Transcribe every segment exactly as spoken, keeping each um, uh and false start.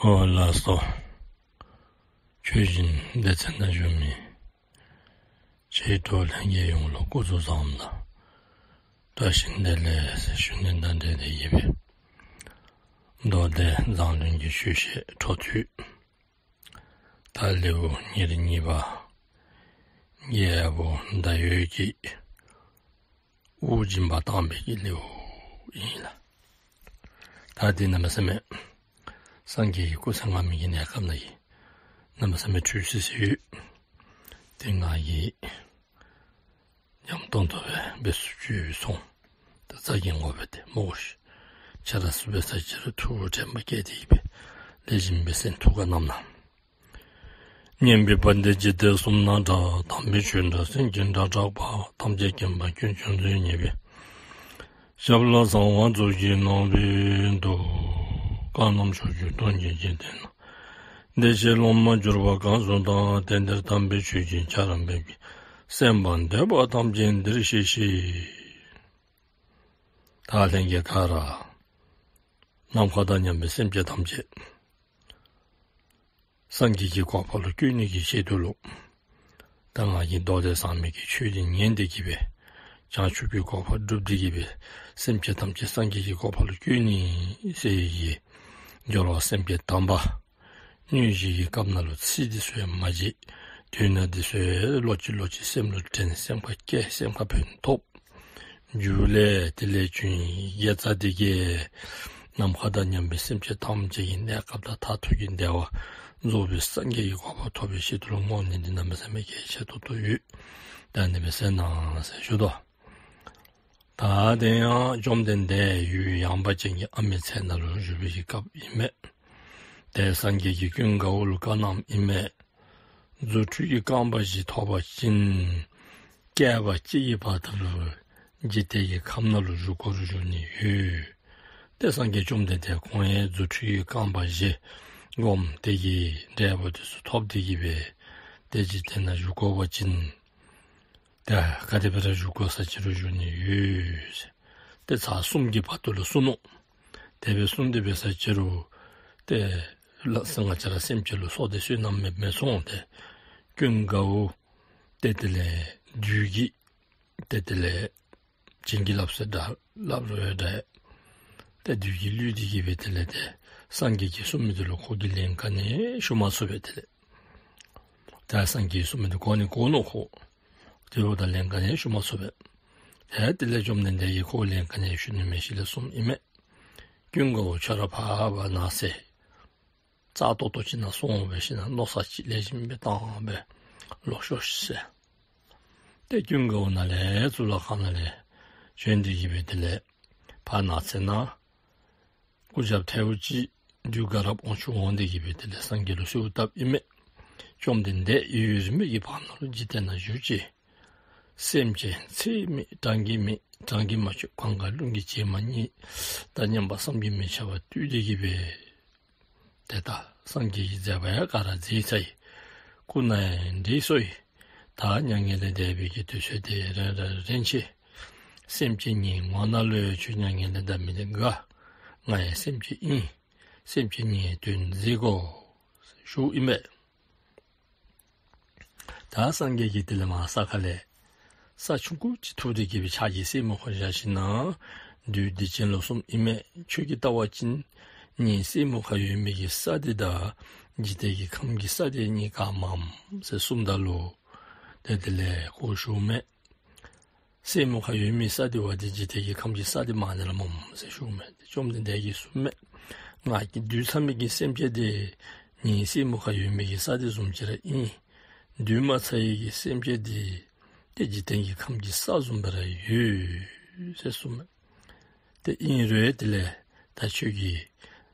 ཨོ་ལགས་སོ། ཆོས་སྦྱིན་སྡེ་ཚན་ནང་བཞུགས་མི་ཆོས་གྲོགས་ལྷན་རྒྱས་ཡོངས་ལུ་སྐུ་གཟུགས་བཟང་པོ་དང་བཀྲ་ཤིས་བདེ་ལེགས་ཟེར་ཞུ་ནི་དང་འབྲེལ་ཏེ་ཡོད་པའི་མདོ་སྡེ་མཛངས་བླུན་གྱི་ཆོས་བཤད་འཕྲོ་མཐུད། ད་ལེའུ་ཉེར་གཉིས་པ། རྒྱལ་པོ་ཟླ་འོད་ཀྱིས་དབུགས་འབྱིན་པ་བཏང་བའི་གི་ལེའུ་ཨིན་ལགས། ད་འདི་གནམ་མེད་ས་མེད་སངས་རྒྱས་ཀྱི་སྐུ་ཚེ་སྔ་མའི་གི་གནས་སྐབས་ནང་གི་གནམ་མེད་ས་མེད་འཕྲོས་སི་སི་ཡོད། ཏེ་ང་གིས་འཇམ་ཏོང་ཏོ་སྦེ་འབད་ཚུགས་ཚུགས་སོང་། ད་རྩ་འགེངས་དགོ་པས་ཏེ་སྨོ་ཤིག། ཆ་ར་སུ་འབད་ས་ཅི་རུང་ཐུགས་དྲན་པ་བསྐྱེད་དེ་གིས་སྦེ་ལེགས་ཤོམ་སྦེ་གསན་ཐུགས་ཁར་བསྣམས་གནང་། སྙན་པའི་བ་དན་འཇིག་རྟེན་གསུམ་ན་གྲགས། དམ་པའི་ཆོས་སྒྲ་སེང་གེའི་སྒྲ་བསྒྲགས་པ། ཐམས་ཅད་མཁྱེན་པ་ཀུན་བྱང་མཛོད་བརྙེས་པའི། ཞབས་ལ་གསང་བ་རྫོགས་བྱིན་གནང་བའི་མཐུས། བཀའ་གནང་ཕྱོགས་བཅུའི་སྟོང་གི་འཇིག་རྟེན་ན། བདེ་གཤེགས་སློབ་མར་གྱུར་པ་གང་སུ་དག། དེང་འདིར་དམ་པའི་ཆོས་ཀྱི་ཆར་འབེབས་ཀྱིས། གསན་པར་འདོད་པ་ཐམས་ཅད་འདིར་གཤེགས་ཤིག། ད་ལྷན་རྒྱས་ག་ར་ནམ་མཁའ་དང་མཉམ་པའི་སེམས་ཅན་ཐམས་ཅད་སངས་རྒྱས་ཀྱི་གོ་འཕང་ལུ་བཀོད་ནི་གི་ཆེད་དུ་ལུ། ད་ང་གིས་མདོ་སྡེ་ཟབ་མོའི་གི་ཆོས་འདི་ཉན་ཏེ་གིས་སྦེ་བྱང་ཆུབ་ཀྱི་གོ་འཕང་སྒྲུབ་སྟེ་གིས་སྦེ་སེམས་ཅན་ཐམས་ཅད་སངས་རྒྱས་ཀྱི་གོ་འཕང་ལུ་བཀོད་ནི་ཟེར་བའི་གི་སྦྱོར་བ་སེམས་བསྐྱེད་དམ་པ། དངོས་གཞི་གི་སྐབས་ནང་ལུ་ཚིག་འདི་ཚུ་ཡང་མ་བརྗེད། དོན་འདི་ཚུ་ཡང་ལོག་ཅི་ལོག་ཅི་སེམས་ལུ་དྲན། སེམས་ཁར་བསྐྱེད། སེམས་ཁར་ཕན་ཐོགས། མཇུག་ལས་དེ་ལས་ཆོས་ཉིད་དགེ་རྩ་འདི་གིས་ནམ་མཁའ་དང་མཉམ་པའི་སེམས་ཅན་ཐམས་ཅད་ཀྱི་གནས་སྐབས་དང་མཐར་ཐུག་གི་བདེ་བ་རྫོགས་པའི་སངས་རྒྱས་ཀྱི་གོ་འཕང་ཐོབ་པའི་ཆེད་དུ་ལུ་བསྔོ་ནི་འདི་གནམ་མེད་ས་མེད་གལ་ཆེ་ཏོག་ཏོ་ཡོད། ད་ཨ་ནི་སྦེ་གསན་གནང་ཟེར་ཞུ་དོ། ད་དེ་ཡང་བཅོམ་ལྡན་འདས་ཡུལ་ཡངས་པ་ཅན་གྱི་ཨ་མའི་ཚལ་ནང་ལུ་བཞུགས་པའི་གི་སྐབས་ཨིན་མས། ཏེ་སངས་རྒྱས་ཀྱིས་ཀུན་དགའ་བོ་ལུ་བཀའ་གནངམ་ཨིན་མས། རྫུ་འཕྲུལ་གྱི་རྐང་པ་བཞི་ཐོབ་པ་ཅིན་བསྐལ་པ་གཅིག་གི་བར་དུ་ལུ་འཇིག་རྟེན་གྱི་ཁམས་ནང་ལུ་བཞུགས་དགོ་རུང་བཞུགས་ནི་ཡོད། ཏེ་སངས་རྒྱས་བཅོམ་ལྡན་འདས་ཁོང་ཡང་རྫུ་འཕྲུལ་གྱི་རྐང་པ་བཞི་བསྒོམ་སྟེ་གིས་འབྲས་བུ་དེ་ཚུ་ཐོབ་སྟེ་གིས་སྦེ་ཏེ་འཇིག་རྟེན་ནང་བཞུགས་དགོ་པ་ཅིན་ཏེ་ག་དེ་སྦེ་ར་བཞུགས་དགོ་ས་ཅི་རུང་བཞུགས་ནི་ཡོད་ཟེར། ཏེ་ཚར་གསུམ་གྱི་བར་དུ་ལུ་གསུངས་ནུག། དེ་སྦེ་གསུངས་ཏེ་འབད་ས་ཅི་རུང་ཏེ་ལ་སེང་ང་བཅས་ར་སེམས་ཅན་ལུ་བསོད་བདེ་བསོད་ནམས་མེད་མི་ཚུ་ཏེ་ཀུན་དགའ་བོ་ཏེ་དེ་ལས་བདུད་ཀྱིས་ཏེ་དེ་ལས་བྱིན་གྱིས་བརླབས་ཟེར་འདྲ་སླབ་རུང་འདྲ། ཏེ་བདུད་ཀྱིས་བསླུས་ཏེ་གིས་སྦེ་དེ་ལས་ཏེ་སངས་རྒྱས་ཀྱིས་གསུངས་མི་འདི་ལུ་ཁོ་གིས་ལན་ག་ནི་ཞུ་མ་ཚུགས་པས། དེ་ལས་ད་སངས་རྒྱས་ཀྱིས་གསུངས་མི་འདི་གོ་ནི་གོ་ནུག་ཁོ། དེ་འབདཝ་ད་ལན་ག་ནི་ཞུ་མ་ཚུགས་པས། ཏེ་དེ་ལས་བཅོམ་ལྡན་འདས་ཀྱིས་ཁོ་ལན་ག་ནི་ཞུ་ནི་མེད་ཞིནམ་ལས་གསུངམ་ཨིན་མས། ཀུན་དགའ་བོ་ཁྱོད་ར་ཕར་ཕར་ནགས་ཚལ་རྩ་ཏོག་ཏོ་ཅིག་ནང་སོང་སྦེ་ཞིནམ་ལས་མནོ་བསམ་ཅིག་ལེགས་ཤོམ་སྦེ་བཏང་སྦེ་ལོག་ཤོག་ཤིག་ཟེར། ཏེ་ཀུན་དགའ་བོ་ནཱ་ལས་གཙུག་ལག་ཁང་ནང་ལས་བྱོན་ཏེ་གིས་སྦེ་དེ་ལས་ཕར་ནགས་ཚལ་ནང་སྐུ་རྒྱབ་ཐལཝ་ཅིག་བདུད་དགའ་རབ་དབང་ཕྱུག་འོང་སྟེ་གིས་སྦེ་དེ་ལས་སངས་རྒྱས་ལུ་གསོལཝ་བཏབ་ཨིན་མས། བཅོམ་ལྡན་འདས་ཡུན་རིངམོ་གི་བར་ན་ལུ་འཇིག་རྟེན་ནང་བཞུགས་ཅི། སེམས་ཅན་ཚེ་མེད་གྲངས་ཀྱིས་མེད། གྲངས་ཀྱིས་མ་ཆོད་གང་གཱ་ཀླུང་གི་བྱེ་མ་སྙེད་དང་མཉམ་པ་བསམ་གྱིས་མི་ཁྱབ་པ་འདུས་ཏེ་གིས་སྦེ་ཏེ་ད་སངས་རྒྱས་ཀྱི་མཛད་པ་ཡང་ག་ར་མཛད་ཚར་ཡི། སྐུ་ན་ཡང་འགྲེང་སོ་ཡི། ད་མྱ་ངན་ལས་འདས་པའི་གི་དུས་ཚོད་དེ་རན་ར་རན་ཆི། སེམས་ཅན་ངེའི་ངོ་ན་ལུ་ཡང་ཁྱོད་མྱ་ངན་ལས་འདའ་མི་འདི་དགའ། ང་ཡང་སེམས་ཅན་ཨིན། སེམས་ཅན་ངེའི་དོན་མཛད་དགོ་ཞུཝ་ཨིན་པས། ད་སངས་རྒྱས་ཀྱིས་དེ་ལས་མར་ས་ཁ་ལས་ས་ཆུང་ཀུ་ཅིག་འཐུ་སྟེ་གིས་སྦེ་ཕྱག་གི་སེན་མོ་ཁར་བཞག་ཞིནམ་ལས་བདུད་སྡིག་ཅན་ལུ་གསུངམ་ཨིན་མས། ཁྱོད་ཀྱིས་བལྟ་བ་ཅིན་ངེའི་སེན་མོ་ཁར་ཡོད་མི་གི་ས་འདི་དང་འཇིག་རྟེན་གྱི་ཁམས་ཀྱི་ས་འདི་གཉིས་ག་མངམ་ཟེར་གསུངམ་ད་ལུ་ཏེ་དེ་ལས་ཁོ་ཞུཝ་མས། སེན་མོ་ཁར་ཡོད་མི་ས་འདི་བ་འདི་འཇིག་རྟེན་གྱི་ཁམས་ཀྱི་ས་འདི་མ་ཎི་ལས་མངམ་ཟེར་ཞུཝ་མས། བཅོམ་ལྡན་འདས་ཀྱིས་གསུངམ་མས། ང་གིས་བསྡུས་ཚར་མི་གི་སེམས་ཅན་འདི་ངེའི་སེན་མོ་ཁར་ཡོད་མི་གི་ས་འདི་བཟུམ་ཅིག་ར་ཨིན། བསྡུས་མ་ཚར་བའི་གི་སེམས་ཅན་འདི་ཏེ་འཇིག་རྟེན་གྱི་ཁམས་ཀྱི་ས་བཟུམ་སྦེ་ར་ཡོད་ཟེར་གསུངམ་མས། ཏེ་ཨིན་རུང་དེ་ལས་ད་ཁྱོད་ཀྱིས་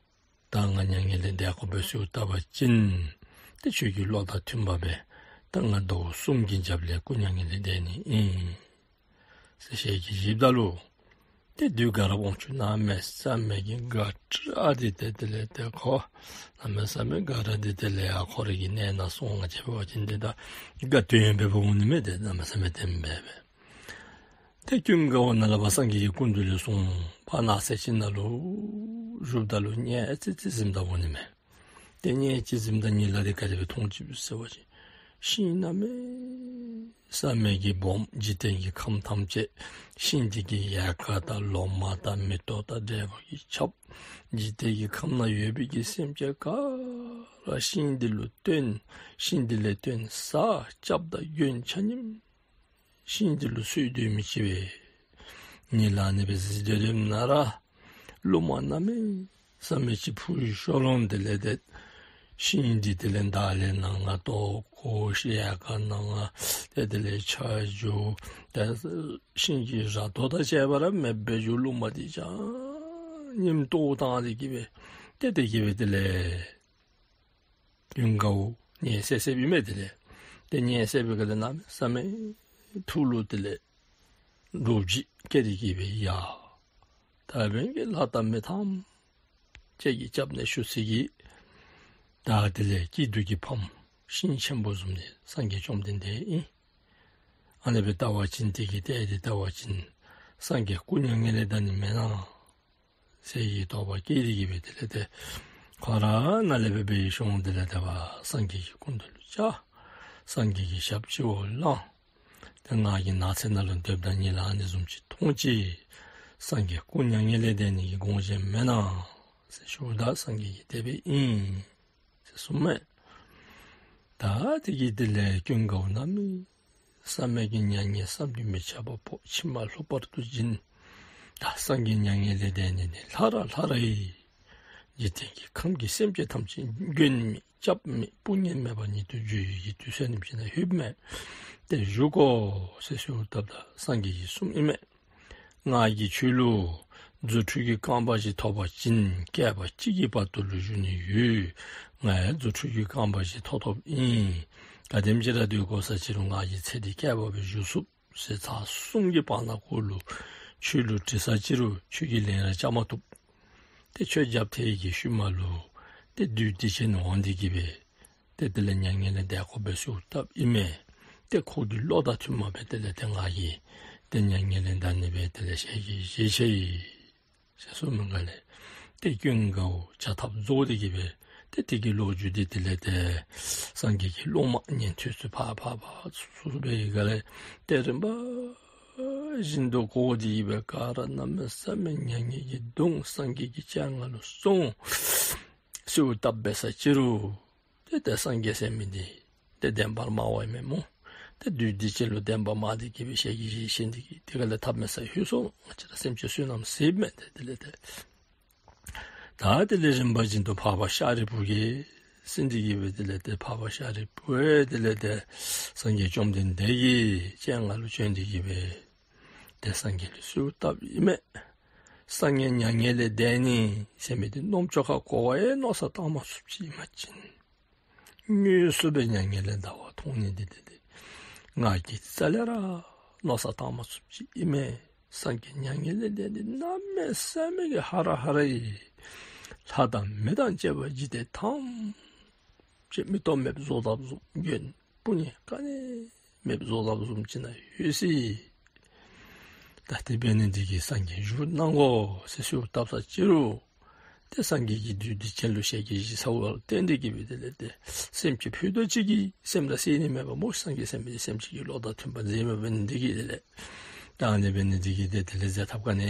ད་ང་མྱ་ངན་ལས་འདའ་དགོ་པའི་གསོལཝ་བཏབ་པ་ཅིན་ཏེ་ཁྱོད་ཀྱི་བློ་དང་མཐུན་པ་སྦེ་ད་ང་ཟླཝ་གསུམ་གྱི་རྒྱབ་ལས་སྐུ་མྱ་ངན་ལས་འདའ་ནི་ཨིན་ཟེར་ཞལ་གྱིས་བཞེསཔ་ད་ལུ་ཏེ་བདུད་དགའ་རབ་དབང་ཕྱུག་གནམ་མེད་ས་མེད་ཀྱི་དགའ་སྤྲོ་འདི་ཏེ་དེ་ལས་ཏེ་ཁོ་གནམ་མེད་ས་མེད་དགའ་རབ་འདི་དེ་ལས་ཡར་ཁོ་རའི་གི་གནས་ནང་སོང་ང་བཅས་འབད་བ་ཅིན་ཏེ་ད་དགའ་སྟོན་འབད་འབདཝ་འོང་ནི་མས། ཏེ་གནམ་མེད་ས་མེད་དེ་སྦེ་འབད་ཏེ་ཀུན་དགའ་བོ་ནཱ་ལས་ཕར་སངས་རྒྱས་ཀྱི་སྐུ་མདུན་ལས་སོང་ཕར་ནགས་ཚལ་ཅིག་ནང་ལུ་བཞུགསཔ་ད་ལུ་ཉལ་ཙི་ཙི་གཟིམ་ད་འོང་ནི་མས། ཏེ་ཉལ་ཅི་གཟིམ་དང་གཉིད་ལམ་འདི་ག་དེ་སྦེ་མཐོང་ཅི་ཟེར་བ་ཅིན་ཤིང་གནམ་མེད་ས་མེད་ཀྱི་སྦོམ་འཇིག་རྟེན་གྱི་ཁམས་ཐམས་ཅད་ཤིང་འདི་གི་ཡལ་ག་དང་ལོ་མ་དང་མེ་ཏོག་དང་འབྲས་བུ་གིས་ཁྱབ། འཇིག་རྟེན་གྱི་ཁམས་ན་ཡོད་པའི་གི་སེམས་ཅན་ག་ར་ཤིང་འདི་ལུ་བརྟེན། ཤིང་འདི་ལས་བརྟེན་ཟ་སྐྱབས་དང་མགོན་ཆ་མཉམ་ཤིང་འདི་ལུ་གསོལ་སྡོད་མི་ཅིག་སྦེ་གཉིད་ལམ་ཨ་ནི་སྦེ་གཟིགས་སྡོད་དོ་ན་ར་རླུང་མ་གནམ་མེད་ས་མེད་ཅིག་ཕུ་ཡི་ཤོར་འོང་། དེ་ལས་ཏེ་ཤིང་འདི་དེ་ལས་འདབ་ལོ་ནང་ང་ཏོག་གོ་ཤིང་ཡལ་ག་ནང་ང་ཏེ་དེ་ལས་ཆག་འགྱོ། ཏེ་ཤིང་གི་ར་ཏོ་དང་བཅས་པ་ར་མེདཔ་སྦེ་འགྱོ། རླུང་མ་འདི་ཅ་མཉམ་གཏོར་བཏང་སྟེ་གི་སྦེ་ཏེ་དེ་གི་སྦེ་དེ་ལས་ཀུན་དགའ་བོ་ཉལ་སད་སད་པའི་མས། དེ་ལས་ཏེ་ཉལ་སད་པའི་སྒང་ལས་གནམ་མེད་ས་མེད་ཐུགས་ལུ་དེ་ལས་འདྲོག་བྱེལ་སྐྱེས་ཏེ་གི་སྦེ་ཡ་ད་འབདན་གྱི་ལྷ་དང་མི་ཐམས་ཅད་ཀྱི་སྐྱབས་གནས་ཞུ་ས་གི་ད་དེ་ལས་སྐྱིད་སྡུག་གི་ཕམ་ཤིང་ཆེན་པོ་བཟུམ་ནི་སངས་རྒྱས་བཅོམ་ལྡན་འདས་ཨིན། ཨ་ནི་སྦེ་བལྟ་བ་ཅིན་དེ་གི་ལྟས་འདི་བལྟ་བ་ཅིན་སངས་རྒྱས་སྐུ་མྱ་ངན་ལས་འདའ་ནི་མེན་ན་ཟེར་གྱི་དོགས་པ་སྐྱེས་ཏེ་གི་སྦེ་དེ་ལས་ཏེ་ཁོ་ར་ནཱ་ལས་སྦེ་འབད་ཤོང་། དེ་ལས་ཏེ་སངས་རྒྱས་ཀྱི་སྐུ་མདུན་ལུ་བཅར། སངས་རྒྱས་ཀྱི་ཞབས་སྤྱི་བོར་ལངས། ཏེ་ང་གིས་ནགས་ཚལ་ནང་ལུ་སྡོདཔ་ད་གཉིད་ལམ་ཨ་ནི་བཟུམ་ཅིག་མཐོང་ཅི། སངས་རྒྱས་སྐུ་མྱ་ངན་ལས་འདའ་ནི་གི་དགོངས་བཞེད་མེན་ན་ཟེར་ཞུཝ་ད་སངས་རྒྱས་ཀྱིས་དེ་སྦེ་ཨིན་ཟེར་གསུངམ་མས། ད་དེ་གི་དེ་ལས་ཀུན་དགའ་བོ་གནམ་མེད་ས་མེད་ཀྱི་མྱ་ངན་བསམ་གྱིས་མི་ཁྱབ་པ་ཕོག། མཆི་མ་ལྷུག་པར་དུ་བྱིན། ད་སངས་རྒྱས་མྱ་ངན་ལས་འདའ་ནི་འདི་ལྷ་ར་ལྷ་ར་ཨིན། འཇིག་རྟེན་གྱི་ཁམས་ཀྱི་སེམས་ཅན་ཐམས་ཅད་མགོན་མེད་སྐྱབས་མེད་དཔུང་གཉེན་མེད་པར་ཉིད་དུ་འགྱུར་བའི་གི་དུས་ཚོད་ཨ་ནེམ་ཅིག་ནང་ལྷོདཔ་མས། ཏེ་བཞུགས་དགོ་ཟེར་ཞུཝ་ད་སངས་རྒྱས་ཀྱིས་གསུངམ་ཨིན་མས། ང་གིས་ཁྱོད་ལུ་རྫུ་འཕྲུལ་གྱི་རྐང་པ་ཅིག་ཐོབ་པ་ཅིན་བསྐལ་པ་གཅིག་གི་བར་དུ་ལུ་བཞུགས་ནི་ཡོད། ང་ཡང་རྫུ་འཕྲུལ་གྱི་རྐང་པ་ཅིག་ཐོབ་ཐོབཔ་ཨིན། ག་དེམ་ཅིག་ར་སྡོད་དགོ་ས་ཅི་རུང་ང་གིས་ཚེ་འདི་བསྐལ་པ་སྦེ་བཞུགས་ཚུགས་ཟེར། ཚར་གསུམ་གྱི་བར་ན་གུ་ལུ་ཁྱོད་ལུ་དྲི་ས་ཅི་རུང་ཁྱོད་ཀྱིས་ལན་ར་རྐྱབ་མ་བཏུབ། ཏེ་ཁྱོད་རྒྱབ་ཐལ་གྱི་ཤུལ་མ་ལུ་ཏེ་བདུད་སྡིག་ཅན་འོང་སྟེ་གི་སྦེ་ཏེ་དེ་ལས་མྱ་ངན་ལས་འདའ་དགོ་པས་ཟེར་བཏབ་ཨིན་མས། ཏེ་ཁོ་གི་བློ་དང་མཐུནམ་སྦེ་དེ་ལས་ཏེ་ང་གིས་ཏེ་མྱ་ངན་ལས་འདའ་ནི་སྦེ་དེ་ལས་ཞལ་གྱིས་བཞེས་ཅི་ཟེར་གསུངས་མི་སྒང་ལས་ཏེ་ཀུན་དགའ་བོ་བྱ་ཐབས་རྫོགས་ཏེ་གི་སྦེ་ཏེ་དེ་གི་ལོ་རྒྱུས་འདི་དེ་ལས་ཏེ་སངས་རྒྱས་ཀྱི་སློབ་མ་ཉན་ཐོས་ཚུ་ཕར་ཕར་ཕར་ཚུར་ཚུར་འབད་བའི་སྒང་ལས་ཏེ་རིམ་པ་བཞིན་དུ་གོ་སྟེ་གི་སྦེ་ག་ར་གནམ་མེད་ས་མེད་མྱ་ངན་གྱིས་གདུང་། སངས་རྒྱས་ཀྱི་སྤྱན་སྔར་ལུ་སོང་ཟེར་བཏབ་འབད་ས་ཅི་རུང་ཏེ་ཏེ་སངས་རྒྱས་ཟེར་མི་འདི་ཏེ་བདེན་པར་སྨྲ་བ་ཨིན་མས་སྨོ། ཏེ་བདུད་སྡིག་ཅན་ལུ་བདེན་པར་སྨྲ་སྟེ་གི་སྦེ་ཞལ་གྱིས་བཞེས་ཞིནམ་ཏེ་གི་དེ་ག་ལས་ཐབས་མེད་སར་ལྷོད་སོང་། ང་བཅས་ར་སེམས་ཅན་བསོད་ནམས་ཟད་མི་འདི་དེ་ལས་ཏེ་ད་དེ་ལས་རིམ་པ་བཞིན་དུ་འཕགས་པ་ཤཱ་རིའི་བུ་གིས་ཟེར་ཏེ་གི་སྦེ་དེ་ལས་ཏེ་འཕགས་པ་ཤཱ་རིའི་བུ་ཨེ་དེ་ལས་ཏེ་སངས་རྒྱས་བཅོམ་ལྡན་འདས་ཀྱི་སྤྱན་སྔར་ལུ་བྱོན་ཏེ་གི་སྦེ་ཏེ་སངས་རྒྱས་ལུ་གསོལཝ་བཏབ་ཨིན་མས། སངས་རྒྱས་མྱ་ངན་ལས་འདའ་ནི་ཟེར་མི་འདི་རྣམ་ཅོ་ཁར་གོ་བ་ཡང་མནོ་བསམ་བཏང་མ་ཚུགསཔ་ཅིག་ཨིན་པ་ཅིན་དངོས་སུ་སྦེ་མྱ་ངན་ལས་འདའ་བ་མཐོང་ནི་འདི་དེ་ཏེ་ང་གིས་རྩ་ལས་ར་མནོ་བསམ་བཏང་མ་ཚུགསཔ་ཅིག་ཨིན་མས། སངས་རྒྱས་མྱ་ངན་ལས་འདའ་ནི་གནམ་མེད་ས་མེད་ཀྱི་ཧ་ར་ཧ་ར་ཨིན། ལྷ་དང་མི་དང་བཅས་པ་འཇིག་རྟེན་ཐམས་ཅད་མིག་ཏོ་མེདཔ་བཟོ་དཔ་བཟུམ་མགོན་དཔུང་གཉེན་ག་ནི་མེདཔ་བཟོ་དཔ་བཟུམ་ཅིག་ནང་ཡོད་ཟེར། ད་དེ་འབད་ནི་འདི་གིས་སངས་རྒྱས་བཞུགས་གནང་དགོ་ཟེར་གསོལཝ་བཏབ་ས་ཅི་རུང་ཏེ་སངས་རྒྱས་ཀྱིས་བདུད་སྡིག་ཅན་ལུ་ཞལ་གྱིས་བཞེས་ཚརཝ་ལུ་བརྟེན་ཏེ་གི་སྦེ་དེ་ལས་ཏེ་སེམས་ཅན་ཕུད་རྡོག་གཅིག་གི་སེམས་ར་གསལ་ནི་མེད་པ་སྨོ། སངས་རྒྱས་ཟེར་མི་འདི་སེམས་ཅན་གྱི་བློ་དང་མཐུན་པ་མཛད་མི་འབད་ནི་འདི་གིས་དེ་ལས་ད་ཨ་ནི་འབད་ནི་འདི་གིས་ཏེ་དེ་ལས་མཛད་ཐབས་ག་ནི་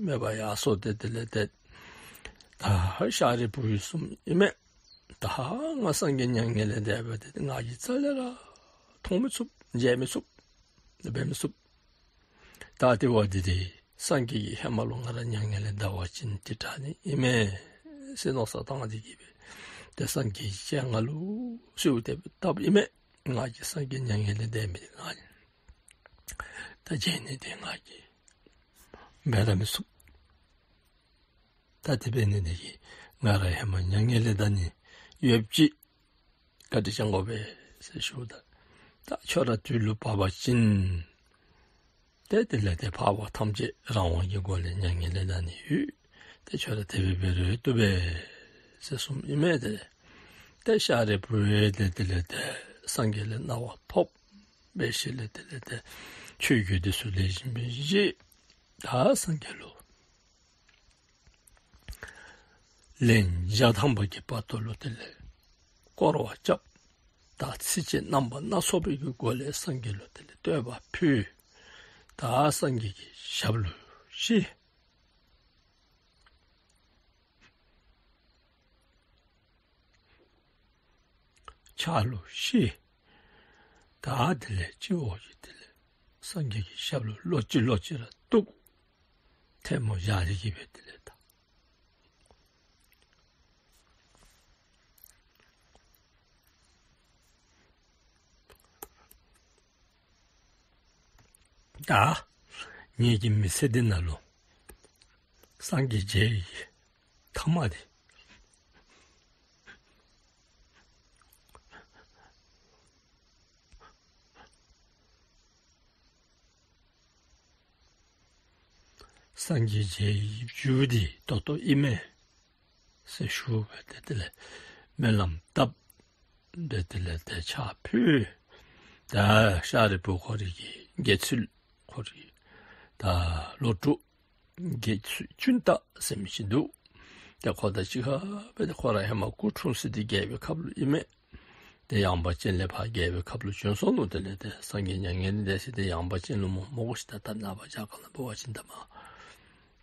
མེད་པར་ཡར་སོང་སྟེ་དེ་ལས་ཏེ་ད་ཤཱ་རིའི་བུ་གིས་གསུངམ་ཨིན་མས། ད་ང་སངས་རྒྱས་མྱ་ངན་ལས་འདས་པ་འདི་ང་གིས་རྩ་ལས་ར་མཐོང་མི་ཚུགས། མཇལ་མི་ཚུགས། འབད་མི་ཚུགས། ད་དེ་བ་འདི་ཏེ་སངས་རྒྱས་ཀྱིས་ཧེ་མ་ལུ་ང་ར་མྱ་ངན་ལས་འདའ་བ་ཅིན་ཏེ་དྲག་ནི་ཨིན་མས་ཟེར་མནོ་བསམ་བཏང་སྟེ་གི་སྦེ་ཏེ་སངས་རྒྱས་ཀྱི་སྤྱན་སྔར་ལུ་གསོལཝ་དེ་སྦེ་བཏབ་ཨིན་མས། ང་གིས་སངས་རྒྱས་མྱ་ངན་ལས་འདས་མི་འདི་ང་ད་མཇལ་ནི་འདི་ང་གིས་འབད་ར་མི་ཚུགས། ད་དེ་འབད་ནི་འདི་གིས་ང་ར་ཧེ་མ་མྱ་ངན་ལས་འདའ་ནི་ཡོདཔ་ཅིག་བཀའ་དྲིན་བསྐྱང་དགོ་པས་ཟེར་ཞུཝ་ད་ད་ཁྱོད་ར་དུས་ལུ་བབ་པ་ཅིན་ཏེ་དེ་ལས་ཏེ་འཕགས་པ་ཐམས་ཅད་རང་དབང་གི་སྒོ་ལས་མྱ་ངན་ལས་འདའ་ནི་ཡོད། ཏེ་ཁྱོད་ར་དེ་སྦེ་འབད་རུང་བཏུབ་པས་ཟེར་གསུངམ་ཨིན་མས། ཏེ་ཏེ་ཤཱ་རིའི་བུ་ཨེ་ཏེ་དེ་ལས་ཏེ་སངས་རྒྱས་ལས་གནང་བ་ཐོབ་འབད་ཞིནམ་ལས་དེ་ལས་ཏེ་ཆོས་གོས་འདི་ཚུ་ལེགས་ཤོམ་སྦེ་བཞེས། ད་སངས་རྒྱས་ལུ་ལན་བརྒྱ་ཐམ་པ་གི་བར་དུ་ལུ་དེ་ལས་ བསྐོར་བ་རྐྱབ། ད་ཚིགས་བཅད་རྣམ་པ་སྣ་ཚོགས་པའི་གི་སྒོ་ལས་སངས་རྒྱས་ལུ་དེ་ལས་བསྟོད་པ་ཕུལ། ད་སངས་རྒྱས་ཀྱི་ཞབས་ལུ་ཤི། ཕྱག་ལུ་ཤི། ད་དེ་ལས་སྤྱི་བོ་གི་དེ་ལས་སངས་རྒྱས་ཀྱི་ཞབས་ལུ་ལོག་ཅི་ལོག་ཅི་ར་གཏུགས། ཐལ་མོ་སྦྱར་ཏེ་གི་སྦེ་དེ་ལས་ད་ད་ངེ་གི་མི་ཚེ་འདི་ནང་ལུ་སངས་རྒྱས་མཇལ་བའི་ཐ་མ་འདི། སངས་རྒྱས་མཇལ་བའི་རྒྱུ་འདི་ད་ལྟོ་ཨིན་མས་ཟེར་ཞུ་སྦེ་ཏེ་དེ་ལས་སྨོན་ལམ་བཏབ། ཏེ་དེ་ལས་ཏེ་ཕྱག་ཕུལ། ད་ཤཱ་རིའི་བུ་ཁོ་རའི་གི་དགེ་ཚུལ་ཁོ་རའི་ད་ལོ་དྲུག་དགེ་ཚུལ་ཅུན་ཏ་ཟེར་མི་ཅིག་འདུག། ཏེ་ཁོ་དང་གཅིག་ཁར་སྦེ་ཏེ་ཁོ་ར་ཧེ་མ་སྐུ་འཁྲུངས་ས་འདི་རྒྱལ་པོའི་ཁབ་ལུ་ཨིན་མས། ཏེ་ཡངས་པ་ཅན་ལས་ཕར་རྒྱལ་པོའི་ཁབ་ལུ་བྱོན་སོང་ནུག། དེ་ལས་ཏེ་སངས་རྒྱས་མྱ་ངན་ལས་འདས་ས་འདི་ཡངས་པ་ཅན་ལུ་སྨོ། མོ་གོ་ཤེས་ད་ད་ནངས་པ་རྒྱ་གར་ནང་འབད་བ་ཅིན་ད་མ་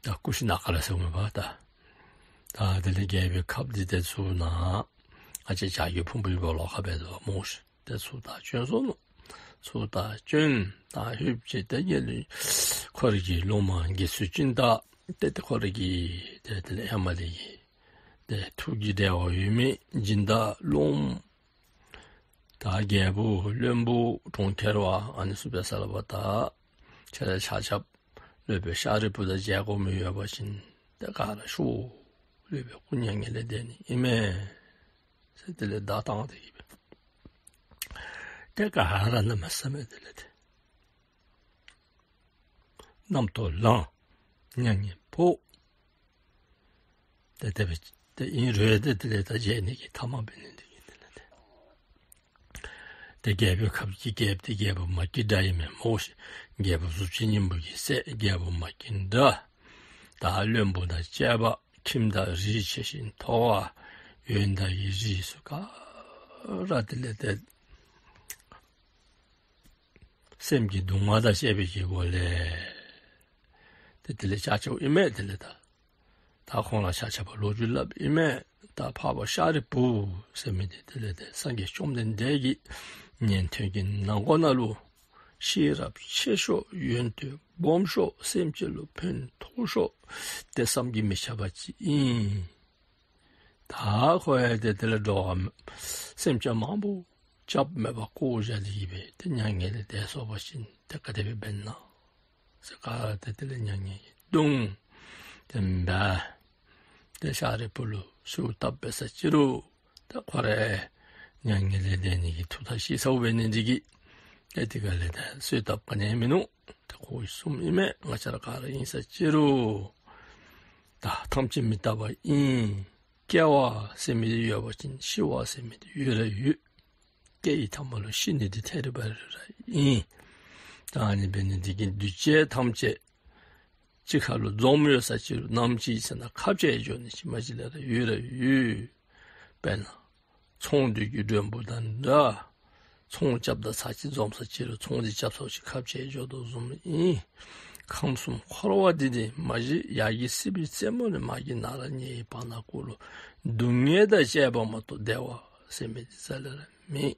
ད་ཀུ་ཤི་ན་ག་ར་ཟེར་འོང་མས་པ་ད། ད་དེ་ལས་རྒྱལ་པོའི་ཁབ་འདི་ཏེ་ཚུར་ནཱ་ང་བཅས་བྱ་རྒོད་ཕུང་པོའི་སྦོ་ལོགས་ཁར་སྦེ་ད་མོ་ཤེས། ཏེ་ཚུར་ད་བྱོན་སོང་ནུག། ཚུར་ད་བྱོན་ད་ཧུབ་ཅིག་ཏེ་རྒྱལ་ལུ་ཁོ་རའི་གི་སློབ་མ་དགེ་ཚུལ་ཅུན་ཏ་ཏེ་ཏེ་ཁོ་རའི་གི་ཏེ་དེ་ལས་ཧེ་མ་ལས་ཀྱི་ཏེ་ཐུགས་ཀྱི་འབྲེལ་བ་ཡོད་མི་སྦྱིན་བདག་སློབམ་ད་རྒྱལ་པོ་བློན་པོ་གྲོང་ཁྱེར་བ་ཨ་ནི་ཚུ་འབད་ས་ལུ་འབདཝ་ད་ཁྱེད་ར་ཆ་ཁྱབ་སློབ་དཔོན་ཤཱ་རིའི་བུ་དང་མཇལ་དགོ་མི་ཡོད་པ་ཅིན་ཏེ་ག་ར་ཤོག། སློབ་དཔོན་སྐུ་མྱ་ངན་ལས་འདས་ནི་ཨིན་མས་ཟེར་དེ་ལས་བརྡ་བཏང་སྟེ་གི་སྦེ་ཏེ་ག་ར་གནམ་མེད་ས་མེད་དེ་ལས་ཏེ་རྣམ་རྟོག་ལངས། མྱ་ངན་ཕོག། ཏེ་དེ་སྦེ་ཏེ་ཨིན་རུང་ཏེ་དེ་ལས་ད་མཇལ་ནི་གི་ཐ་མ་འབད་ནི་འདི་གིས་དེ་ལས་ཏེ་ཏེ་རྒྱལ་པོའི་ཁབ་ཀྱི་རྒྱལཔོ་འདི་རྒྱལ་པོ་མ་སྐྱེས་དགྲ་ཨིན་མས་མོ་ཤེས། རྒྱལ་པོ་གཟུགས་ཅན་སྙིང་པོ་གི་སྲས་རྒྱལ་པོ་མ་སྐྱེས་དགྲ། ད་བློན་པོ་དང་བཅས་པ་ཁྱིམ་བདག་རིགས་ཆེ་ཞིང་མཐོ་བ་ཡོན་བདག་གི་རིགས་སུ་ག་ར་དེ་ལས་ཏེ་སེམས་ཀྱི་སྡུག་བསྔལ་དང་བཅས་པའི་གི་སྒོ་ལས་ཏེ་དེ་ལས་ཆ་ཁྱབ་ཨིན་མས། དེ་ལས་ད་ད་ཁོང་ར་ཆ་ཁྱབ་ལོ་རྒྱུས་སླབ་ཨིན་མས། ད་འཕགས་པ་ཤཱ་རིའི་བུ་ཟེར་མི་འདི་དེ་ལས་ཏེ་སངས་རྒྱས་བཅོམ་ལྡན་འདས་ཀྱི་ཉན་ཐོས་ཀྱི་ནང་སྒོ་ནང་ལུ་ཤེས་རབ་ཆེ་ཤོས་ཡོན་ཏན་སྦོམ་ཤོས་སེམས་ཅན་ལུ་ཕན་ཐོགས་ཤོས་ཏེ་བསམ་གྱིས་མི་ཁྱབ་པ་ཅིག་ཨིན། ད་ཁོ་ཡང་ཏེ་དེ་ལས་འགྲོ་བ་སེམས་ཅན་མང་པོ་སྐྱབས་མེད་པར་བཀོ་བཞག་སྟེ་གི་སྦེ་ཏེ་མྱ་ངན་ལས་འདས་སོང་པ་ཅིན་ཏེ་ག་དེ་སྦེ་འབད་ན་ཟེར་ག་ར་ཏེ་དེ་ལས་མྱ་ངན་གྱིས་གདུང་། ཏེ་འབད་ཏེ་ཤཱ་རིའི་བུ་ལུ་གསོལཝ་བཏབ་འབད་ས་ཅི་རུང་ད་ཁོ་ར་མྱ་ངན་ལས་འདས་ནི་གི་ཐུགས་ཐག་བཅད་ཚརཝ་འབད་ནི་འདི་གིས་ཏེ་དེ་ག་ལས་ད་གསོལཝ་བཏབ་ག་ནི་མིན་ནུག། ཏེ་ཁོ་གིས་གསུངམ་ཨིན་མས། ང་བཅས་ར་ག་ར་ཨིན་ས་ཅི་རུང་ད་ཐམས་ཅད་མི་རྟག་པ་ཨིན། སྐྱེ་བ་ཟེར་མི་འདི་ཡོད་པ་ཅིན་ཤི་བ་ཟེར་མི་འདི་ཡོད་ར་ཡོད། སྐྱེ་བའི་མཐའ་མ་ལུ་ཤི་ནི་འདི་ཐད་རི་བ་རི་ར་ཨིན། ད་ཨ་ནི་འབད་ནི་འདི་གིས་འདུས་བྱས་ཐམས་ཅད་གཅིག་ཁར་ལུ་འཛོམས་ཡོད་ས་ཅི་རུང་ནམ་ཅིག་ཚེ་ན་ཁ་བཅད་འགྱོ་ནི་ཅིག་མ་གཞི་ལས་ར་ཡོད་ར་ཡོད། དཔེར་ན་ཚོང་འདུས་ཀྱི་མགྲོན་པོ་དང་འདྲ། ཚོང་རྐྱབ་ད་ཚར་གཅིག་འཛོམས་ས་ཅི་རུང་ཚོང་འདི་རྐྱབ་ཚརཝ་ཅིག་ཁ་བཅད་འགྱོ་དོ་བཟུམ་ཨིན། ཁམས་གསུམ་འཁོར་བ་འདི་ནི་མ་གཞི་ཡ་གི་སྲིད་པའི་རྩེ་མོ་ནས་མ་གི་ནཱ་ར་ཉེ་བའི་བར་ན་ཀུན་ལུ་སྡུག་བསྔལ་དང་བཅས་པ་མ་གཏོགས་བདེ་བ་ཟེར་མི་འདི་རྩ་ལས་ར་མེད།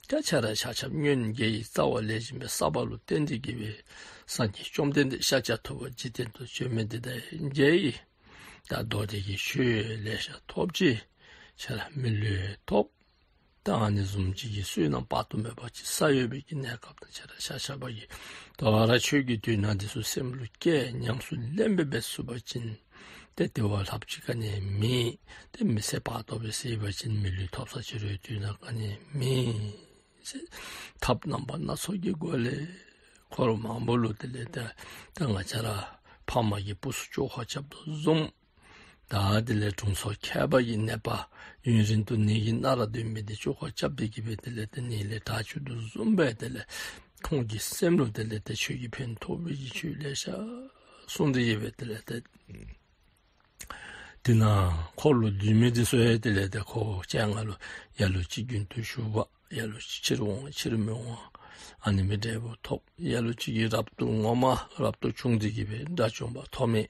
ད་ཁྱེད་ར་ཆ་ཁྱབ་སྔོན་དགེ་བའི་རྩ་བ་ལེགས་ཤོམ་སྦེ་བསགས་པ་ལུ་བརྟེན་ཏེ་གི་སྦེ་སངས་རྒྱས་བཅོམ་ལྡན་འདས་ཤཱཀྱ་ཐུབ་པ་འཇིག་རྟེན་དུ་བྱོན་མི་འདི་དང་མཇལ་ཡི། ད་མདོ་སྡེ་གི་ཆོས་ལེ་ཤ་ཐོབ་ཅི། ཁྱེད་ར་མི་ལུས་ཐོབ། ད་ཨ་ནི་བཟུམ་ཅིག་གི་བསོད་ནམས་དཔག་ཏུ་མེད་པ་ཅིག་བསགས་ཡོད་པའི་གི་གནས་སྐབས་ད་ཁྱེད་ར་ཆ་ཁྱབ་ཀྱིས་དོ་རུང་ཆོས་ཀྱི་དོན་དག་འདི་ཚུ་སེམས་ལུ་བསྐྱེད་ཉམས་སུ་ལེན་འབད་འབད་ཚུགས་པ་ཅིན་ཏེ་དེ་བ་ལྷགཔ་ཅིག་ག་ནི་མེད། ཏེ་མི་ཚེ་བར་དོ་སྦེ་བསགས་པ་ཅིན་མི་ལུས་ཐོབ་ས་ཅི་རུང་དོན་དག་ག་ནི་མེད་ཟེར་ཐབས་རྣམ་པ་སྣ་ཚོགས་ཀྱི་སྒོ་ལས་འཁོར་མང་པོ་ལུ་དེ་ལས་ད་ད་ང་བཅས་ར་ཕ་མ་གིས་བུ་ཚུ་བཅོས་ཁ་རྐྱབ་དོ་བཟུམ། ད་དེ་ལས་དྲུང་འཚོ་མཁས་པ་གིས་ནད་པ་ཡུན་རིང་དུ་ནད་ཀྱིས་མནར་ར་སྡོད་མི་འདི་བཅོས་ཁ་རྐྱབ་སྟེ་གི་སྦེ་དེ་ལས་ཏེ་ནད་ལས་དྲག་བཅུག་དོ་བཟུམ་སྦེ་དེ་ལས་ཁོང་གི་སེམས་ལུ་དེ་ལས་ཏེ་ཆོས་ཀྱི་ཕན་ཐོགས་པའི་གི་ཆོས་ལེ་ཤ་གསུངས་ཏེ་གི་སྦེ་དེ་ལས་ཏེ་ དེ་ནང་འཁོར་ལོ་བསྡུས་མི་དེ་ཚུ་ཡང་དེ་ལས་ཏེ་ཁོ་སྤྱན་སྔ་ལུ་ལ་ལུ་ཅིག་རྒྱུན་དུ་ཞུགས་པ། ལ་ལུ་ཅིག་ཕྱིར་འོང་། ཕྱིར་མི་འོང་། ཨ་ནི་མི་འབྲས་བུ་ཐོབ། ལ་ལུ་ཅིག་གིས་རབ་ཏུ་ངོ་མ་རབ་ཏུ་བྱུང་སྟེ་གི་སྦེ་དགྲ་བཅོམ་པ་ཐོབ་མི།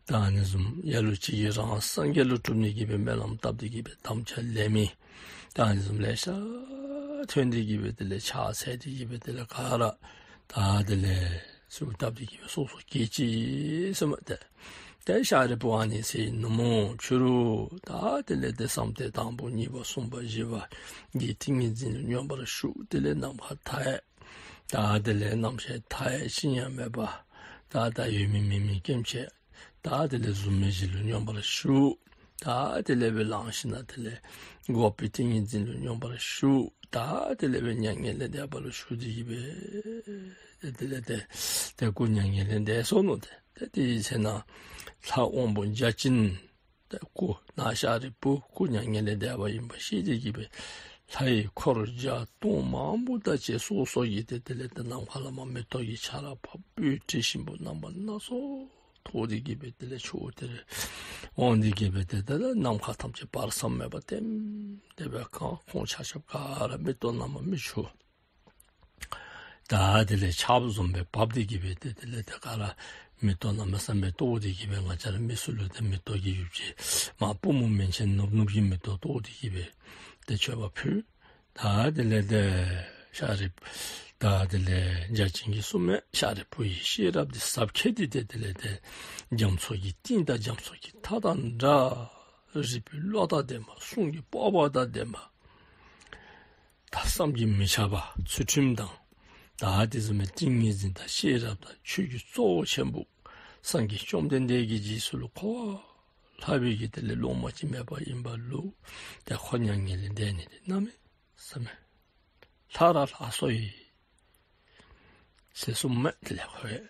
ད་ཨ་ནི་བཟུམ་ལ་ལུ་ཅིག་གིས་རང་སངས་རྒྱས་ལུ་གྲུབ་ནི་གི་སྦེ་སྨོན་ལམ་བཏབ་སྟེ་གི་སྦེ་དམ་བཅའ་ལེན་མི། ད་ཨ་ནི་བཟུམ་ལེ་ཤ་ཐོན་ཏེ་གི་སྦེ་དེ་ལས་ཕྱག་འཚལ་ཏེ་གི་སྦེ་དེ་ལས་ག་ར་ད་དེ་ལས་གསོལཝ་བཏབ་སྟེ་གི་སྦེ་སོ་སོ་གྱེས་ཅི་ཟེར་མས། ཏེ་ཏེ་ཤཱ་རིའི་བུ་ཨ་ནི་ཟེར་ནུབ་མོ་ཕྱི་རུ་ད་དེ་ལས་ཏེ་བསམ་གཏན་དང་པོ་གཉིས་པ་གསུམ་པ་བཞི་པ་གི་ཏིང་ངེ་འཛིན་ལུ་སྙོམས་པར་ཞུགས། དེ་ལས་ནམ་མཁའ་མཐའ་ཡས། ད་དེ་ལས་རྣམ་ཤེས་མཐའ་ཡས་ཅི་ཡང་མེད་པ། ད་ད་ཡོད་མིན་མེད་མིན་སྐྱེ་མཆེད། ད་དེ་ལས་གཟུགས་མེད་བཞི་ལུ་སྙོམས་པར་ཞུགས། ད་དེ་ལས་སྦེ་ལངས་ཞིནམ་ལས་དེ་ལས་འགོག་པའི་ཏིང་ངེ་འཛིན་ལུ་སྙོམས་པར་ཞུགས། ད་དེ་ལས་སྦེ་མྱ་ངན་ལས་འདས་པ་ལུ་ཞུགས་ཏེ་གི་སྦེ་དེ་ལས་ཏེ་ཏེ་སྐུ་མྱ་ངན་ལས་འདས་སོ་ནུག། ཏེ་ཏེ་དེའི་ཚེ་ན་ལྷ་དབང་པོ་བརྒྱ་བྱིན་ཏེ་སྐུ་ན་ཤཱ་རིའི་བུ་སྐུ་མྱ་ངན་ལས་འདས་པ་ཨིན་པ་ཤེས་ཏེ་གི་སྦེ་ལྷ་ཡི་འཁོར་བརྒྱ་སྟོང་མང་པོ་དང་བཅས་སོ་སོ་གིས་ཏེ་དེ་ལས་ཏེ་ནམ་མཁའ་ལས་མར་མེ་ཏོག་གི་ཆར་པ་སྤོས་དྲི་ཞིམ་པོ་རྣམ་པ་སྣ་ཚོགས་ཐོགས་ཏེ་གི་སྦེ་དེ་ལས་ཕྱོགས་དེར་འོང་སྟེ་གི་སྦེ་ཏེ་དེ་ལས་ནམ་མཁའ་ཐམས་ཅད་བར་མཚམས་མེད་པར་ལྟེམ་ལྟེ་སྦེ་གང་ཁོང་ཆ་ཁྱབ་ག་ར་མེ་ཏོག་རྣམ་པ་མིག་ཆུ་ད་དེ་ལས་ཆརཔ་བཟུམ་སྦེ་འབབ་སྟེ་གི་སྦེ་ཏེ་དེ་ལས་ཏེ་ག་ར་མེ་ཏོག་གནམ་མེད་ས་མེད་གཏོར་ཏེ་གི་སྦེ་ང་བཅས་ར་མི་ཚུ་ལུ་ཏེ་མེ་ཏོག་གི་ཡོ་བྱད་མར་པུས་མོ་མན་ཆད་ནུབ་ནུབ་ཀྱི་མེ་ཏོག་གཏོར་ཏེ་གི་སྦེ་ཏེ་མཆོད་པ་ཕུལ། ད་དེ་ལས་ཏེ་ཤཱ་རིའི་ད་དེ་ལས་བརྒྱ་བྱིན་གྱིས་གསུངས་མས། ཤཱ་རིའི་བུ་ཡི་ཤེས་རབ་འདི་ཟབ་ཁྱད་དེ་ཏེ་དེ་ལས་ཏེ་རྒྱ་མཚོ་གི་གཏིང་དང་རྒྱ་མཚོ་གི་མཐའ་དང་འདྲ། རིག་པའི་བློ་དང་ལྡན་པ། གསུང་གི་སྤོབས་པ་དང་ལྡན་པ། ད་བསམ་གྱིས་མི་ཁྱབ་པ་ཚུལ་ཁྲིམས་དང་ད་དེ་བཟུམ་མའི་ཏིང་ངེ་འཛིན་དང་ཤེས་རབ་དང་ཆོས་ཀྱི་གཙོ་བོ་ཆེན་པོ་སངས་རྒྱས་བཅོམ་ལྡན་འདས་ཀྱི་རྗེས་སུ་ལུ་འཁོར་བ་ལྷག་པའི་གི་དེ་ལས་སློབ་མ་ཅིག་མེད་པ་ཨིན་པ་ལུ་ཏེ་ཁོ་མྱ་ངན་ལས་འདས་ནི་འདི་གནམ་མེད་ས་མེད་ལྷག་ར་ལྷག་སོ་ཡི་ཟེར་གསུངས་མས། དེ་ལས་ཁོ་ཡང་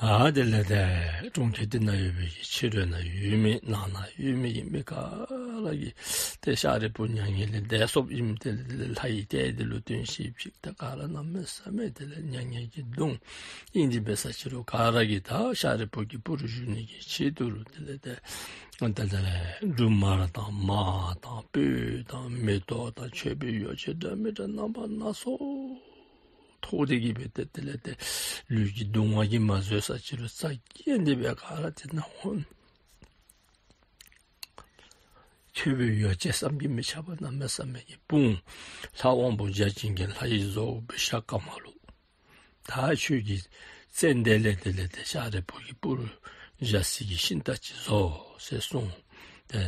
ད་དེ་ལས་ཏེ་གྲོང་ཁྱེར་དེ་ན་ཡོད་པའི་གི་ཕྱི་རོལ་ན་ཡོད་མི་ནང་ན་ཡོད་མི་གི་མི་ག་ར་གིས་ཏེ་ཤཱ་རིའི་བུ་མྱ་ངན་ལས་འདས་སོཔ་ཨིནམ་དེ་ལས་ལྷ་ཡི་ལྟས་དེ་ལུ་སྟོན་ཤེས་ཅིག་ཏེ་ག་ར་གནམ་མེད་ས་མེད་དེ་ལས་མྱ་ངན་གྱིས་གདུང་། ཨིན་དེ་འབད་ས་ཅི་རུང་ག་ར་གིས་ད་ཤཱ་རིའི་བུ་གི་སྤུ་རུ་བཞུགས་ནི་གི་ཆེད་དུ་ལུ་དེ་ལས་ཏེ་ད་དེ་ལས་འབྲུ་མར་དང་མར་དང་སྤོས་དང་མེ་ཏོག་དང་མཆོད་པའི་ཡོ་བྱད་འདྲ་མི་འདྲ་རྣམ་པ་སྣ་ཚོགས་ཐོགས་ཏེ་གི་སྦེ་ཏེ་དེ་ལས་ཏེ་ལུས་ཀྱི་གདུང་བ་གིས་མ་བཟོད་ས་ཅི་རུང་རྩ་འགེངས་ཏེ་སྦེ་ག་ར་དེ་ནང་འོང་། མཆོད་པའི་ཡོ་བྱད་བསམ་གྱིས་མི་ཁྱབ་པ་གནམ་མེད་ས་མེད་ཀྱི་སྤུངས། ལྷ་དབང་པོ་བརྒྱ་བྱིན་གྱིས་ལྷ་ཡི་བཟོ་བོ་བི་ཤྭ་ཀ་མ་ལུ་ད་ཁྱོད་ཀྱི་ཙན་དན་ལས་དེ་ལས་ཏེ་ཤཱ་རིའི་བུ་གི་སྤུ་རུ་བཞག་སའི་གི་ཤིང་རྟ་ཅིག་བཟོ་ཟེར་གསུངས། ཏེ་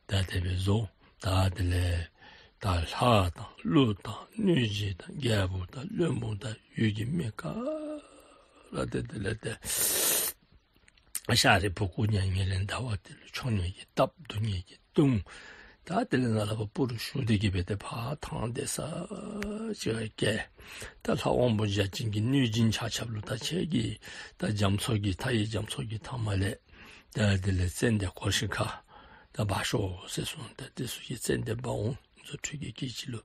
ད་དེ་སྦེ་བཟོ། ད་དེ་ལས་ད་ལྷ་དང་ཀླུ་དང་གནོད་སྦྱིན་དང་རྒྱལ་པོ་དང་བློན་པོ་དང་ཡུལ་གྱི་མི་ག་ར་ཏེ་དེ་ལས་ཏེ་ཤཱ་རིའི་བུ་སྐུ་མྱ་ངན་ལས་འདའ་བ་དེ་ལུ་མཆོད་ནི་གི་སྟབས་བསྡུ་ནི་གི་གདུང་། ད་དེ་ལས་ནཱ་ལས་ཕར་སྤུ་རུ་ཞུ་སྟེ་གི་སྦེ་ཏེ་ཕར་ཐང་དེ་ས་ཅིག་བཀལ། ད་ལྷ་དབང་པོ་བརྒྱ་བྱིན་གྱིས་གནོད་སྦྱིན་ཆ་ཁྱབ་ལུ་ད་ཁྱེད་ཀྱིས་ད་རྒྱ་མཚོ་གི་མཐའ་ཡི་རྒྱ་མཚོ་གི་མཐའ་མ་ལས་ད་དེ་ལས་ཙན་དན་གོར་ཤི་ཁ་ད་འབག་ཤོག་ཟེར་གསུངས། ད་དེ་ཚུ་གིས་ཙན་དན་འབག་འོང་། རྫུ་འཕྲུལ་གྱི་སྐད་ཅིག་ལུ་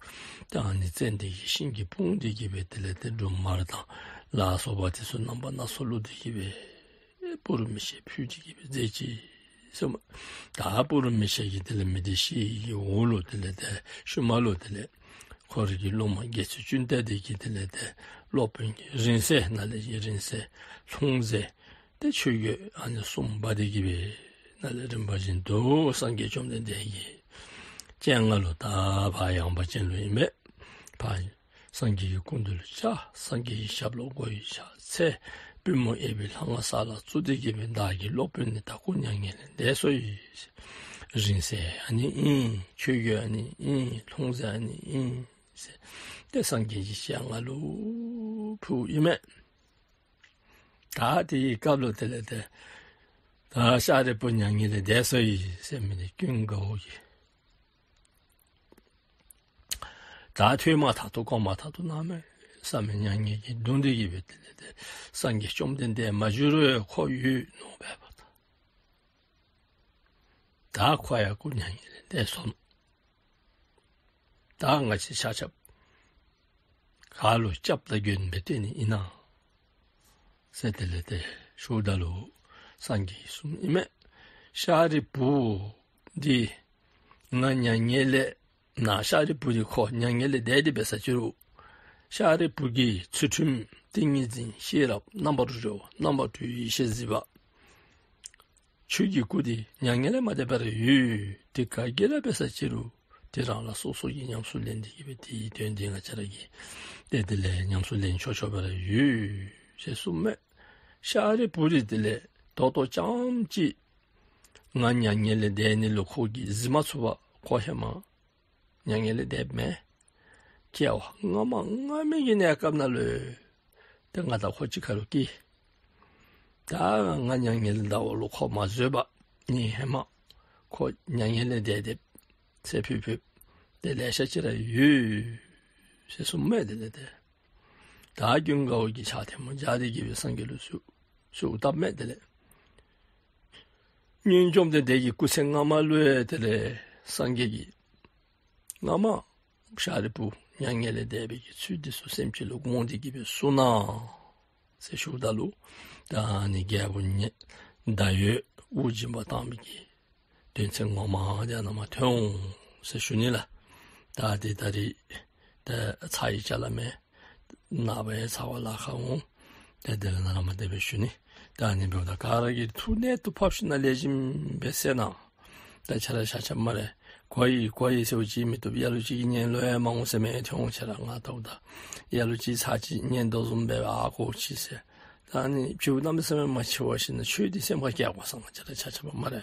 ད་ཨ་ནི་ཙན་དན་གྱི་ཤིང་གིས་སྤུངས་ཏེ་གི་སྦེ་དེ་ལས་ཏེ་འབྲུ་མར་དང་ལ་སོགས་པ་དེ་ཚུ་རྣམ་པ་སྣ་ཚོགས་བླུགས་ཏེ་གི་སྦེ་སྤུ་རུ་མི་ཤེས་ཕུལ་ཏེ་གི་སྦེ་མཛད་ཅི་ཟེར་མས། ད་སྤུ་རུ་མི་ཤེས་ཀྱིས་དེ་ལས་མི་དེ་ཤི་ཡི་འོག་ལུ་དེ་ལས་ཏེ་ཤུལ་མ་ལུ་དེ་ལས་ཁོ་རའི་གི་སློབ་མ་དགེ་ཚུལ་ཅུང་ཏེ་དེ་གིས་དེ་ལས་ཏེ་སློབ་དཔོན་གྱི་རིང་བསྲེལ་ནཱ་ལས་ཀྱི་རིང་བསྲེལ་ལྷུང་བཟེད་ཏེ་ཆོས་གོས་ཨ་ནི་གསུམ་འབག་སྟེ་གི་སྦེ་ནཱ་ལས་རིམ་པ་བཞིན་དུ་སངས་རྒྱས་བཅོམ་ལྡན་འདས་ཀྱི་སྤྱན་སྔ་ལུ་ད་ཕར་ཡངས་པ་ཅན་ལུ་ཨིན་པས། ཕར་སངས་རྒྱས་ཀྱི་སྐུ་མདུན་ལུ་བཅར། སངས་རྒྱས་ཀྱི་ཞབས་ལུ་མགོ་ཡི་ཕྱག་འཚལ། པུས་མོ་གཡས་པའི་ལྷ་ང་ས་ལ་བཙུགས་ཏེ་གི་སྦེ་བདག་གི་སློབ་དཔོན་ནི་ད་སྐུ་མྱ་ངན་ལས་འདས་སོ་ཡི། རིང་བསྲེལ་ཨ་ནི་ཨིན། ཆོས་གོས་ཨ་ནི་ཨིན། ལྷུང་བཟེད་ཨ་ནི་ཨིན་ཟེར་ཏེ་སངས་རྒྱས་ཀྱི་སྤྱན་སྔ་ལུ་ཕུལཝ་ཨིན་མས། ད་དེའི་སྐབས་ལུ་དེ་ལས་ཏེ་ད་ཤཱ་རིའི་བུ་མྱ་ངན་ལས་འདས་སོ་ཡི་ཟེར་མི་འདི་ཀུན་དགའ་བོ་གིས་ད་ཐོས་མ་ཐག་ཏུ་གོ་མ་ཐག་ཏུ་གནམ་མེད་ས་མེད་མྱ་ངན་གྱིས་གདུང་སྟེ་གི་སྦེ་དེ་ལས་ཏེ་སངས་རྒྱས་བཅོམ་ལྡན་འདས་མ་བཞུགས་རུང་ཁོ་ཡོད་ནོ་སྦེ་འབདཝ་ད་ད་ཁོ་ཡང་སྐུ་མྱ་ངན་ལས་འདས་སོ་ནུག། ད་ང་བཅས་ཆ་ཁྱབ་ག་ལུ་སྐྱབས་དང་མགོན་སྦེ་བསྟེན་ནི་ཨིན་ན་ཟེར་དེ་ལས་ཏེ་ཞུཝ་ད་ལུ་ སངས་རྒྱས་ཀྱིས་གསུངམ་ཨིན་མས། ཤཱ་རིའི་བུ་འདི་ང་མྱ་ངན་ལས་ན། ཤཱ་རིའི་བུ་འདི་ཁོ་མྱ་ངན་ལས་འདས་ཏེ་འབད་ས་ཅིག་རུང་ཤཱ་རིའི་བུ་གི་ཚུལ་ཁྲིམས་ཏིང་ངེ་འཛིན་ཤེས་རབ་རྣམ་པར་གྲོལ་རྣམ་པར་གྲོལ་ཡེ་ཤེས་གཟིགས་པ། ཆོས་ཀྱི་སྐུ་འདི་མྱ་ངན་ལས་མ་འདས་པར་ཡོད། དེ་ག་གིས་ར་འབད་ས་ཅིག་རུང་དེ་རང་རང་སོ་སོ་གིས་ཉམས་སུ་ལེན་ཏེ་གིས་སྦེ་དེའི་དོན་འདི་ང་བཅས་ར་གིས་ཏེ་དེ་ལས་ཉམས་སུ་ལེན་ཆོག་ཆོག་པ་ར་ཡོད་ཟེར་གསུངམ་མས། ཤཱ་རིའི་བུ་འདི་དེ་ལས་ད་ལྟོ་ཙམ་ཅིག་ང་མྱ་ངན་ལས་འདས་ནི་ལུ་ཁོ་གིས་གཟིགས་མ་ཚུགས་པར་ཁོ་ཧེ་མ་མྱ་ངན་ལས་འདས་མས། སྐྱེ་བ་སྔ་མ་སྔ་མའི་གི་གནས་སྐབས་ནང་ལུ་ཏེ་ང་དང་ཁོ་གཅིག་ཁར་ལུ་སྐྱེས། ད་ང་མྱ་ངན་ལས་འདའ་བ་ལུ་ཁོ་མ་བཟོད་པར་ནི་ཧེ་མ་ཁོ་མྱ་ངན་ལས་འདས་ཏེ་ཚེ་འཕོས་འཕོས་ཏེ་ལེ་ཤ་ཅིག་ར་ཡོད་ཟེར་གསུངམ་མས། དེ་ལས་ཏེ་ད་ཀུན་དགའ་བོ་གིས་ཕྱག་ཐལ་མོ་སྦྱར་ཏེ་གིས་སྦེ་སངས་རྒྱས་ལུ་ཞུ་ཞུ་བཏབ་མས། དེ་ལས་སྔོན་བཅོམ་ལྡན་འདས་ཀྱི་སྐུ་ཚེ་སྔ་མ་ལུ་ཡང་དེ་ལས་སངས་རྒྱས་ཀྱིས་སྔ་མ་ཤཱ་རིའི་བུ་མྱ་ངན་ལས་འདས་པའི་གི་ཚུལ་འདི་ཚུ་སེམས་ཅན་ལུ་དགོངས་ཏེ་གིས་སྦེ་གསུངས་གནང་ཟེར་ཞུཝ་ད་ལུ་ད་ཨ་ནི་རྒྱལ་པོ་ཉན་ད་ཡོད་དབུགས་འབྱིན་པ་བཏང་མི་གི་དོན་ཚན་ངོ་མ་དེ་ནང་མར་ཐོན་འོང་ཟེར་ཞུ་ནི་ལགས། ད་དེ་ད་རིས་ད་ཚར་ཡི་ཅ་ལ་མེད། ནངས་པ་ཡང་ཚར་བ་ལཱ་ཁག་འོང་། ད་དེ་ལས་ནཱ་ལས་མར་དེ་སྦེ་ཞུ་ནི། ད་ཨ་ནི་འབདཝ་ད་ག་ར་གིས་ཐུགས་གནད་དུ་ཕབ་ཞིནམ་ལས་ལེགས་ཤོམ་སྦེ་གསན་གནང་། ད་ཁྱེད་ར་ཆ་ཁྱབ་སྨ་རེ་གོ་ཡི་གོ་ཡི་ཟེར་བ་ཅིན་མི་བཏུབ། ལ་ལུ་ཅིག་གིས་ཉན་ལོང་ཡང་མ་འོང་ཟེར་མི་ཐོན་འོང་། ཁྱེད་ར་ང་ལྟཝ་ད་ལ་ལུ་ཅིག་ཚར་ཅིག་ཉན་དོ་བཟུམ་སྦེ་ཨ་གོ་ཅི་ཟེར། ད་ཨ་ནི་ཕྱི་རུ་གནམ་མེད་ས་མེད་མ་འཆི་བར་ཞིནམ་ལས་ཆོས་འདི་སེམས་ཁར་བསྐྱེད་དགོ་ཟེར་ང་བཅས་ར་ཆ་ཁྱབ་སྨ་རེ།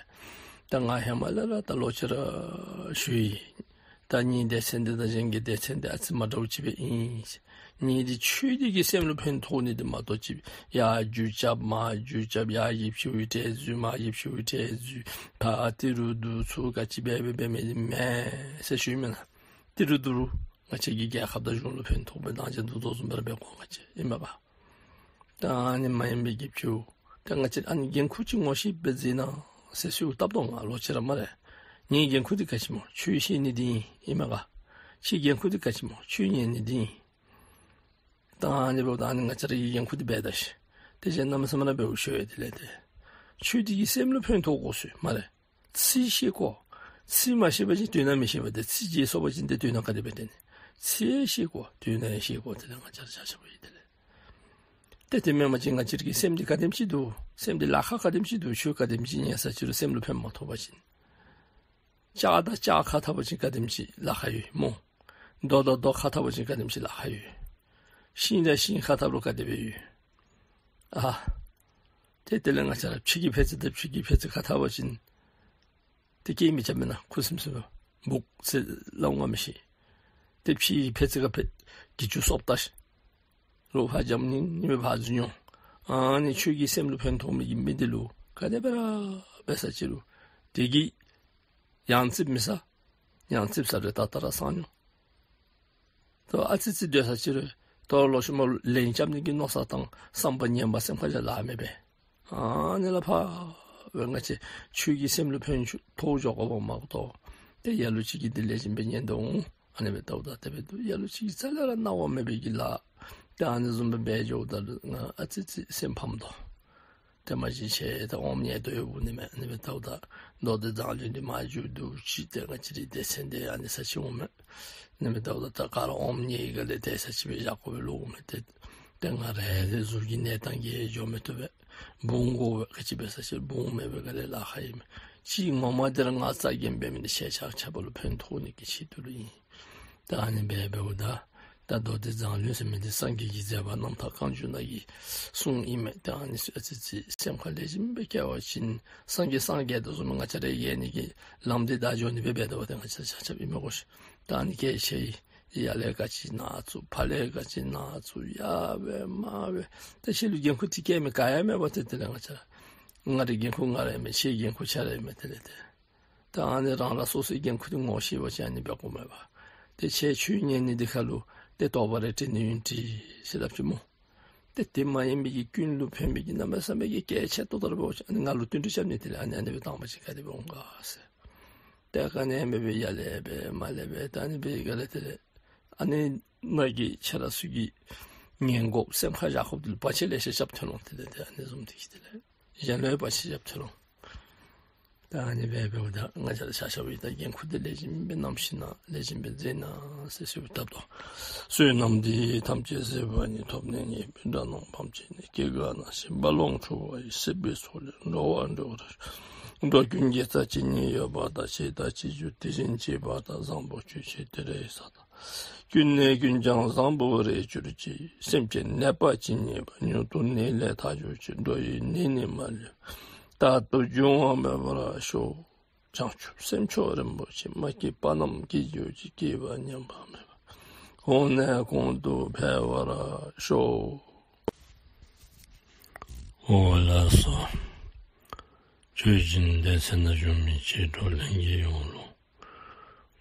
ད་ང་ཧེ་མ་ལས་ར་ད་ལོག་ཅི་ར་ཞུ་ཡི། ད་ངེའི་སྡེ་ཚན་འདི་དང་གཞན་གྱི་སྡེ་ཚན་འདི་ཨ་ཙི་མ་འདྲཝ་ཅིག་སྦེ་ཨིན། ངེའི་འདི་ཆོས་འདི་གིས་སེམས་ལུ་ཕན་ཐོགས་ནི་འདི་མ་གཏོགས་ཅིག་ཡར་རྒྱུ་རྐྱབ་མར་རྒྱུ་རྐྱབ་ཡར་ཡིབ་ཅིག་འོང་ཏེ་འཛུལ་མར་ཡིབ་ཅིག་འོང་ཏེ་འཛུལ། ད་ཏི་རུ་རྡོ་ཚུ་ག་ཅི་འབད་འབད་འབད་མི་འདི་མེན་ཟེར་ཞུ་ཡི་མེན་ན། ཏི་རུ་རྡོ་རུ་ང་བཅས་ཀྱི་རྒྱལ་ཁབ་དང་གཞུང་ལུ་ཕན་ཐོགས་པའི་ནང་བཞིན་དུ་དོ་བཟུམ་སྦེ་ར་འབད་དགོ་ང་བཅས་ཨིན་མས་པ། ད་ཨ་ནི་མ་ཡིན་པའི་གི་ཕྱིར་ད་ང་བཅས་ཨ་ནི་འགན་ཁུར་ཅིག་ངོ་ཤེས་སྦེ་གཟིགས་གནང་ཟེར་ཞུ་བཏབ་དོ། ང་ལོག་ཅི་ར་སྨ་རེ། ངེའི་འགན་ཁུར་འདི་ག་ཅི་སྨོ། ཆོས་བཤད་ནི་འདི་ཨིན་མས་ག། ཁྱེད་འགན་ཁུར་འདི་ག་ཅི་སྨོ། ཆོས་ཉན་ནི་འདི་ཨིན། ད་ཨ་ནི་འབདཝ་ད་ཨ་ནི་ང་བཅས་ར་གི་འགན་ཁུར་འདི་འབད་ད་ཤིག། དེ་བཞིན་གནམ་མེད་ས་མེད་ར་འབདཝ་ཤོད་ཡི། དེ་ལས་ཏེ་ཆོས་འདི་གིས་སེམས་ལུ་ཕན་ཐོགས་དགོ་ཟེར་སྨ་རེ། ཚིག་ཤེས་དགོ། ཚིག་མ་ཤེས་པ་ཅིན་དོན་དག་མི་ཤེས་པས། ཏེ་ཚིག་བརྗེད་སོང་པ་ཅིན་ཏེ་དོན་དག་ག་དེ་སྦེ་བསྟན་ནི། ཚིག་ཤེས་དགོ། དོན་དག་ཤེས་དགོ། དེ་ལས་ང་བཅས་ར་ཆ་ཁྱབ་ཨིན། དེ་ལས་ཏེ་དེ་མེན་པ་ཅིན་ང་བཅས་ར་གི་སེམས་འདི་ག་དེམ་ཅིག་འདུག། སེམས་འདི་ལཱ་ཁག་ག་དེམ་ཅིག་འདུག། ཆོས་ག་དེམ་ཅིག་ཉན་ས་ཅིག་རུང་སེམས་ལུ་ཕན་མ་ཐོགས་པ་ཅིན། ལྕགས་དང་ལྕགས་ཁ་འཐབ་པ་ཅིན་ག་དེམ་ཅིག་ལཱ་ཁག་ཡོད་སྨོ། རྡོ་དང་རྡོ་ཁ་འཐབ་པ་ཅིན་ག་དེམ་ཅིག་ལཱ་ཁག་ཡོད། ཤིང་དང་ཤིང་ཁ་འཐབ་རུང་ག་དེ་སྦེ་ཡོད། ཨ་ཏེ་དེ་ལས་ང་བཅས་ར་ཕྱེ་གི་ཕད་ཙི་དང་ཕྱེ་གི་ཕད་ཙི་ཁ་འཐབ་པ་ཅིན་ཏེ་སྐད་མི་རྐྱབ་མེན་ན། ཁུ་སིམ་སིམ་སྦེ་འབུག་ཟེར་སླབ་འོང་ག་མི་ཤེས། ཏེ་ཕྱེ་གི་ཕད་ཙི་ཁར་ཕད་གྱི་ཅུ་སོབ་ད་ཤིག། རོགས་ཕར་འཇམ་ནི་ནི་སྦེ་ཕར་འཛུལ་འོང་། ཨ་ནི་ཆོས་ཀྱིས་སེམས་ལུ་ཕན་ཐོགས་མི་གི་མི་འདི་ལུ་ག་དེ་སྦེ་ར་འབད་ས་ཅིག་རུང་དེ་གིས་ཡང་རྩིགཔ་མི་ཟ། ཡང་རྩིགཔ་ཟ་རུང་ད་ལྟ་ར་སངས་འོང་། ཏེ་ཨ་ཙི་ཙི་སྡོད་ས་ཅིག་རུང་ཏེ་ལོག་ཤུལ་མ་ལན་རྐྱབ་ནི་གི་མནོ་བསམ་དང་བསམ་པ་ངན་པ་སེམས་ཁར་ལཱ་མེད་པས། ཨ་ནི་ལས་ཕར་སྦེ་ང་བཅས་ཆོས་ཀྱིས་སེམས་ལུ་ཕན་ཐོགས་འགྱོ་དགོཔ་མ་གཏོགས་ཏེ་ལ་ལུ་ཅིག་གིས་འདི་ལེགས་ཤོམ་སྦེ་ཉན་དོ་འོང་། ཨ་ནི་སྦེ་ལྟཝ་ད་དེ་སྦེ་འདུག། ལ་ལུ་ཅིག་གིས་རྩ་ལས་ར་སྣང་བ་མེད་པའི་གི་ལཱ་ཏེ་ཨ་ནི་བཟུམ་སྦེ་འབད་འགྱོཝ་ད་ལུ་ང་ཨ་ཙི་ཙི་སེམས་ཕམ་དོ། ཏེ་མ་གཞི་ཁྱེད་ད་ཨོམ་ཉལ་དོ་ཡོདཔ་འོང་ནི་མས། ཨ་ནི་སྦེ་ལྟཝ་ད་མདོ་སྡེ་མཛངས་བླུན་འདི་མ་མཇུག་བསྡུ་ཅི། ཏེ་ང་བཅས་རའི་སྡེ་ཚན་འདི་ཨ་ནི་ས་ཅིག་འོང་མས། ཨ་ནི་སྦེ་ལྟཝ་ད་ད་ག་ར་ཨོམ་ཉལ་བའི་སྒང་ལས་ཏེ་ས་ཅིག་སྦེ་བཞག་དགོ་པའི་ལུགས་འོང་མས། ཏེ་ཏེ་ང་ར་ཏེ་གཟུགས་ཀྱི་གནས་སྟངས་ཀྱིས་འགྱོ་མི་བཏུབ་པས། འབུང་དགོ་པས། ག་ཅི་འབད་ས་ཅིག་འབུངམ་མེད་པའི་སྒང་ལས་ལཱ་ཁག་ཨིན་མས། ཅིག་ངོ་མ་འདི་ར་ང་རྩ་འགེངས་འབད་མི་འདི་ཁྱེད་ཆ་ཁྱབ་ལུ་ཕན་ཐོགས་ནི་གི་ཆེད་དུ་ལུ་ཨིན། ད་ཨ་ནི་སྦེ་འབདཝ་ད་ད་མདོ་སྡེ་མཛངས་བླུན་ཟེར་མི་འདི་སངས་རྒྱས་ཀྱི་མཛད་པ་རྣམ་ཐར་བཀའ་འགྱུར་ནང་གི་གསུང་ཨིན་མས། ད་ཨ་ནི་ཚུ་ཨ་ཙི་ཙི་སེམས་ཁར་ལེགས་ཤོམ་སྦེ་བསྐྱལ་བ་ཅིན་སངས་རྒྱས་སངས་རྒྱས་དོ་བཟུམ་ང་བཅས་ར་ཡལ་ནི་གི་ལམ་འདི་བདའ་འགྱོ་ནི་སྦེ་འབད་དོ་བ། ཏེ་ང་བཅས་ཆ་ཁྱབ་ཨིན་མས་གོ་ཤིག། ད་ཨ་ནི་གལ་ཆེ་ཡི། ཡར་ལས་ག་ཅི་ནཱ་བཙུགས། ཕར་ལས་ག་ཅི་ནཱ་བཙུགས། ཡར་སྦེ་མར་སྦེ་ཏེ་ཁྱེད་ལུ་འགན་ཁུར་འདི་བཀལ་མི་ག་ཡང་མེད་པ། ཏེ་དེ་ལས་ང་བཅས་ང་རའི་འགན་ཁུར་ང་ར་ཨིན་མས། ཁྱེད་འགན་ཁུར་ཁྱེད་ར་ཨིན་མས། དེ་ལས་ཏེ་ད་ཨ་ནི་རང་རང་སོ་སོའི་འགན་ཁུར་འདི་ངོ་ཤེས་པ་ཅིན་ཨ་ནི་སྦེ་དགོ་མས་པ། ཏེ་ཁྱེད་ཆོས་ཉན་ནི་འདི་ཁར་ལུ་ཏེ་དོགས་པ་རེ་དྲི་ནི་ཡོད་དྲི་ཟེར་སླབ་ཅི་སྨོ། ཏེ་དེ་མ་ཡིན་པའི་གི་ཀུན་ལུ་ཕན་པའི་གི་གནམ་མེད་ས་མེད་ཀྱི་གལ་ཆེ་ཏོག་ཏོ་ར་འབད་བ་ཅིན་ཨ་ནི་ང་ལུ་བསྟུན་གྲོས་རྐྱབ་ནི། དེ་ལས་ཨ་ནི་ཨ་ནི་སྦེ་བཏང་པ་ཅིན་ག་དེ་སྦེ་འོང་ག་ཟེར། ཏེ་ག་ནི་མེད་པའི་ཡར་ལས་སྦེ་མར་ལས་སྦེ་ད་ཨ་ནི་སྦེ་ག་ལས་དེ་ལས་ཨ་ནི་མ་གི་ཁྱེད་ར་ཚུ་གིས་ཉན་དགོཔ་སེམས་ཁར་བཞག་དགོཔ་འདི་ལུ་བར་ཆད་ལེ་ཤ་རྐྱབ་ཐོན་འོང་། དེ་ལས་ཏེ་ཨ་ནི་བཟུམ་འདི་གིས་དེ་ལས་ གཞན་ལུ་ཡང་བར་ཆད་རྐྱབ་ཆི་རུང་། ད་ཨ་ནི་སྦེ་འབདཝ་ད་ང་བཅས་ར་ཆ་བཞག་པའི་ད་འགན་ཁུར་འདི་ལེགས་ཤོམ་སྦེ་བསྣམས་ཞིནམ་ལེགས་ཤོམ་སྦེ་མཛད་གནང་ཟེར་གསོལཝ་བཏབ་དོ། བསོད་ནམས་འདི་ཡིས་ཐམས་ཅད་གཟིགས་པ་ཉིད། ཐོབ་ནས་ཉེས་པའི་དགྲ་རྣམས་ཕམ་བྱས་ནས། སྐྱེ་རྒ་ན་འཆིའི་རྦ་ཀློང་འཁྲུགས་པ་ཡི། སྲིད་པའི་མཚོ་ལས་འགྲོ་བ་སྒྲོལ་བར་ཤོག། འགྲོ་ཀུན་དགེ་རྩ་ཇི་སྙེད་ཡོད་པ་དང་། བྱས་དང་བྱེད་འགྱུར་དེ་བཞིན་བྱེད་པ་དང་། བཟང་པོ་ཇི་བཞིན་དེ་འདྲའི་ས་དང་། ཀུན་ནས་ཀུན་ཀྱང་བཟང་པོར་རེག་གྱུར་ཅིག། སེམས་ཅན་ནད་པ་ཇི་སྙེད་པ། མྱུར་དུ་ནད་ལས་ཐར་གྱུར་ཅིག། འགྲོ་ཡི་ནད་ནི་མ་ལུས་པ། རྟག་ཏུ་འབྱུང་བ་མེད་པར་ཤོག། བྱང་ཆུབ་སེམས་མཆོག་རིན་པོ་ཆེ། མ་སྐྱེས་པ་རྣམས་སྐྱེ་གྱུར་ཅིག། སྐྱེས་པ་ཉམས་པ་མེད་པར་གོང་ནས་གོང་དུ་འཕེལ་བར་ཤོག། འོ་ལགས་སོ། ཆོས་སྦྱིན་སྡེ་ཚན་ནང་བཞུགས་མི་ཆོས་གྲོགས་ལྷན་རྒྱས་ཡོངས་ལུ་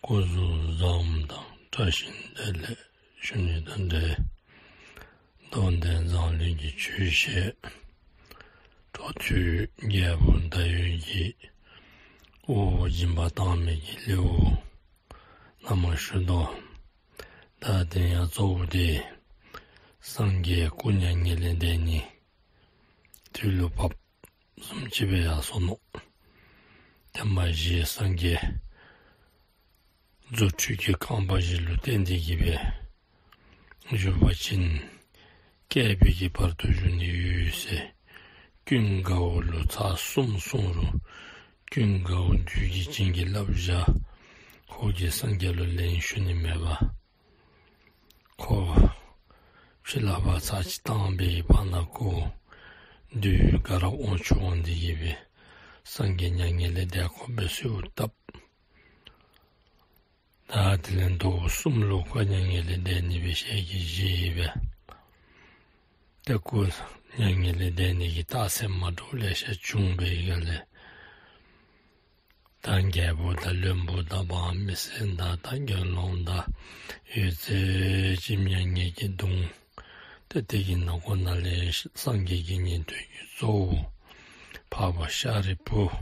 སྐུ་གཟུགས་བཟང་པོ་དང་བཀྲ་ཤིས་བདེ་ལེགས་ཞུ་ནི་དང་འབྲེལ། གདོན་འདྲེ་མཛངས་བླུན་གྱི་ཆོས་བཤད། འཕྲོ་མཐུད་རྒྱལ་པོ་ཟླ་འོད་ཀྱིས་དབུ་འགྱིང་བ་བཏང་མི་གི་ལེའུ་ནང་མར་ཞུ་དོ། ད་དེ་ཡང་གཙོ་བོ་དེ་སངས་རྒྱས་སྐུ་མྱ་ངན་ལས་འདས་ནི་དུས་ལུ་བབ་བཟུམ་ཅིག་སྦེ་ཡར་སོ་ནུག། ཐེངས་མ་གཞི་སངས་རྒྱས་རྫུ་འཕྲུལ་གྱི་རྐང་པ་བཞི་ལུ་བརྟེན་ཏེ་གི་སྦེ་བཞུགས་པ་ཅིན་བསྐལ་པའི་གི་བར་དུ་བཞུགས་ནི་ཡོད་ཟེར། ཀུན་དགའ་བོ་ལུ་ཚར་གསུམ་གསུངས་རུང་ཀུན་དགའ་བོ་བདུད་ཀྱི་བྱིན་གྱིས་བརླབས་བཞག། ཁོ་གིས་སངས་རྒྱས་ལུ་ལན་ཞུ་ནི་མེད་པར་ཁོ་ཕྱི་ལུ་བར་ཚར་གཅིག་བཏང་བའི་བར་ན་ཁོ་བདུད་དགའ་རབ་དབང་ཕྱུག་འོང་སྟེ་གི་སྦེ་སངས་རྒྱས་མྱ་ངན་ལས་འདས་དགོ་པའི་གསོལཝ་བཏབ། ད་དེ་ལས་ཟླཝ་གསུམ་ལུ་ཁོ་མྱ་ངན་ལས་འདས་ནི་སྦེ་ཞལ་གྱིས་བཞེས་སྦེ། ཏེ་ཁོ་མྱ་ངན་ལས་འདས་ནི་གི་རྟགས་མཚན་མ་འདྲཝ་ལེ་ཤ་བྱུང་བའི་སྒང་ལས། ད་རྒྱལ་པོ་དང་བློན་པོ་དང་འབངས་མི་སེར་དང་ད་དགེ་སློང་དང་ཡོད་ཚད་ཅིག་མྱ་ངན་གྱིས་གདུང་། ཏེ་དེ་གི་ནང་ཁོངས་ནང་ལས་སངས་རྒྱས་ཀྱི་ཉན་ཐོས་ཀྱི་གཙོ་བོ་འཕགས་པ་ཤཱ་རིའི་བུ།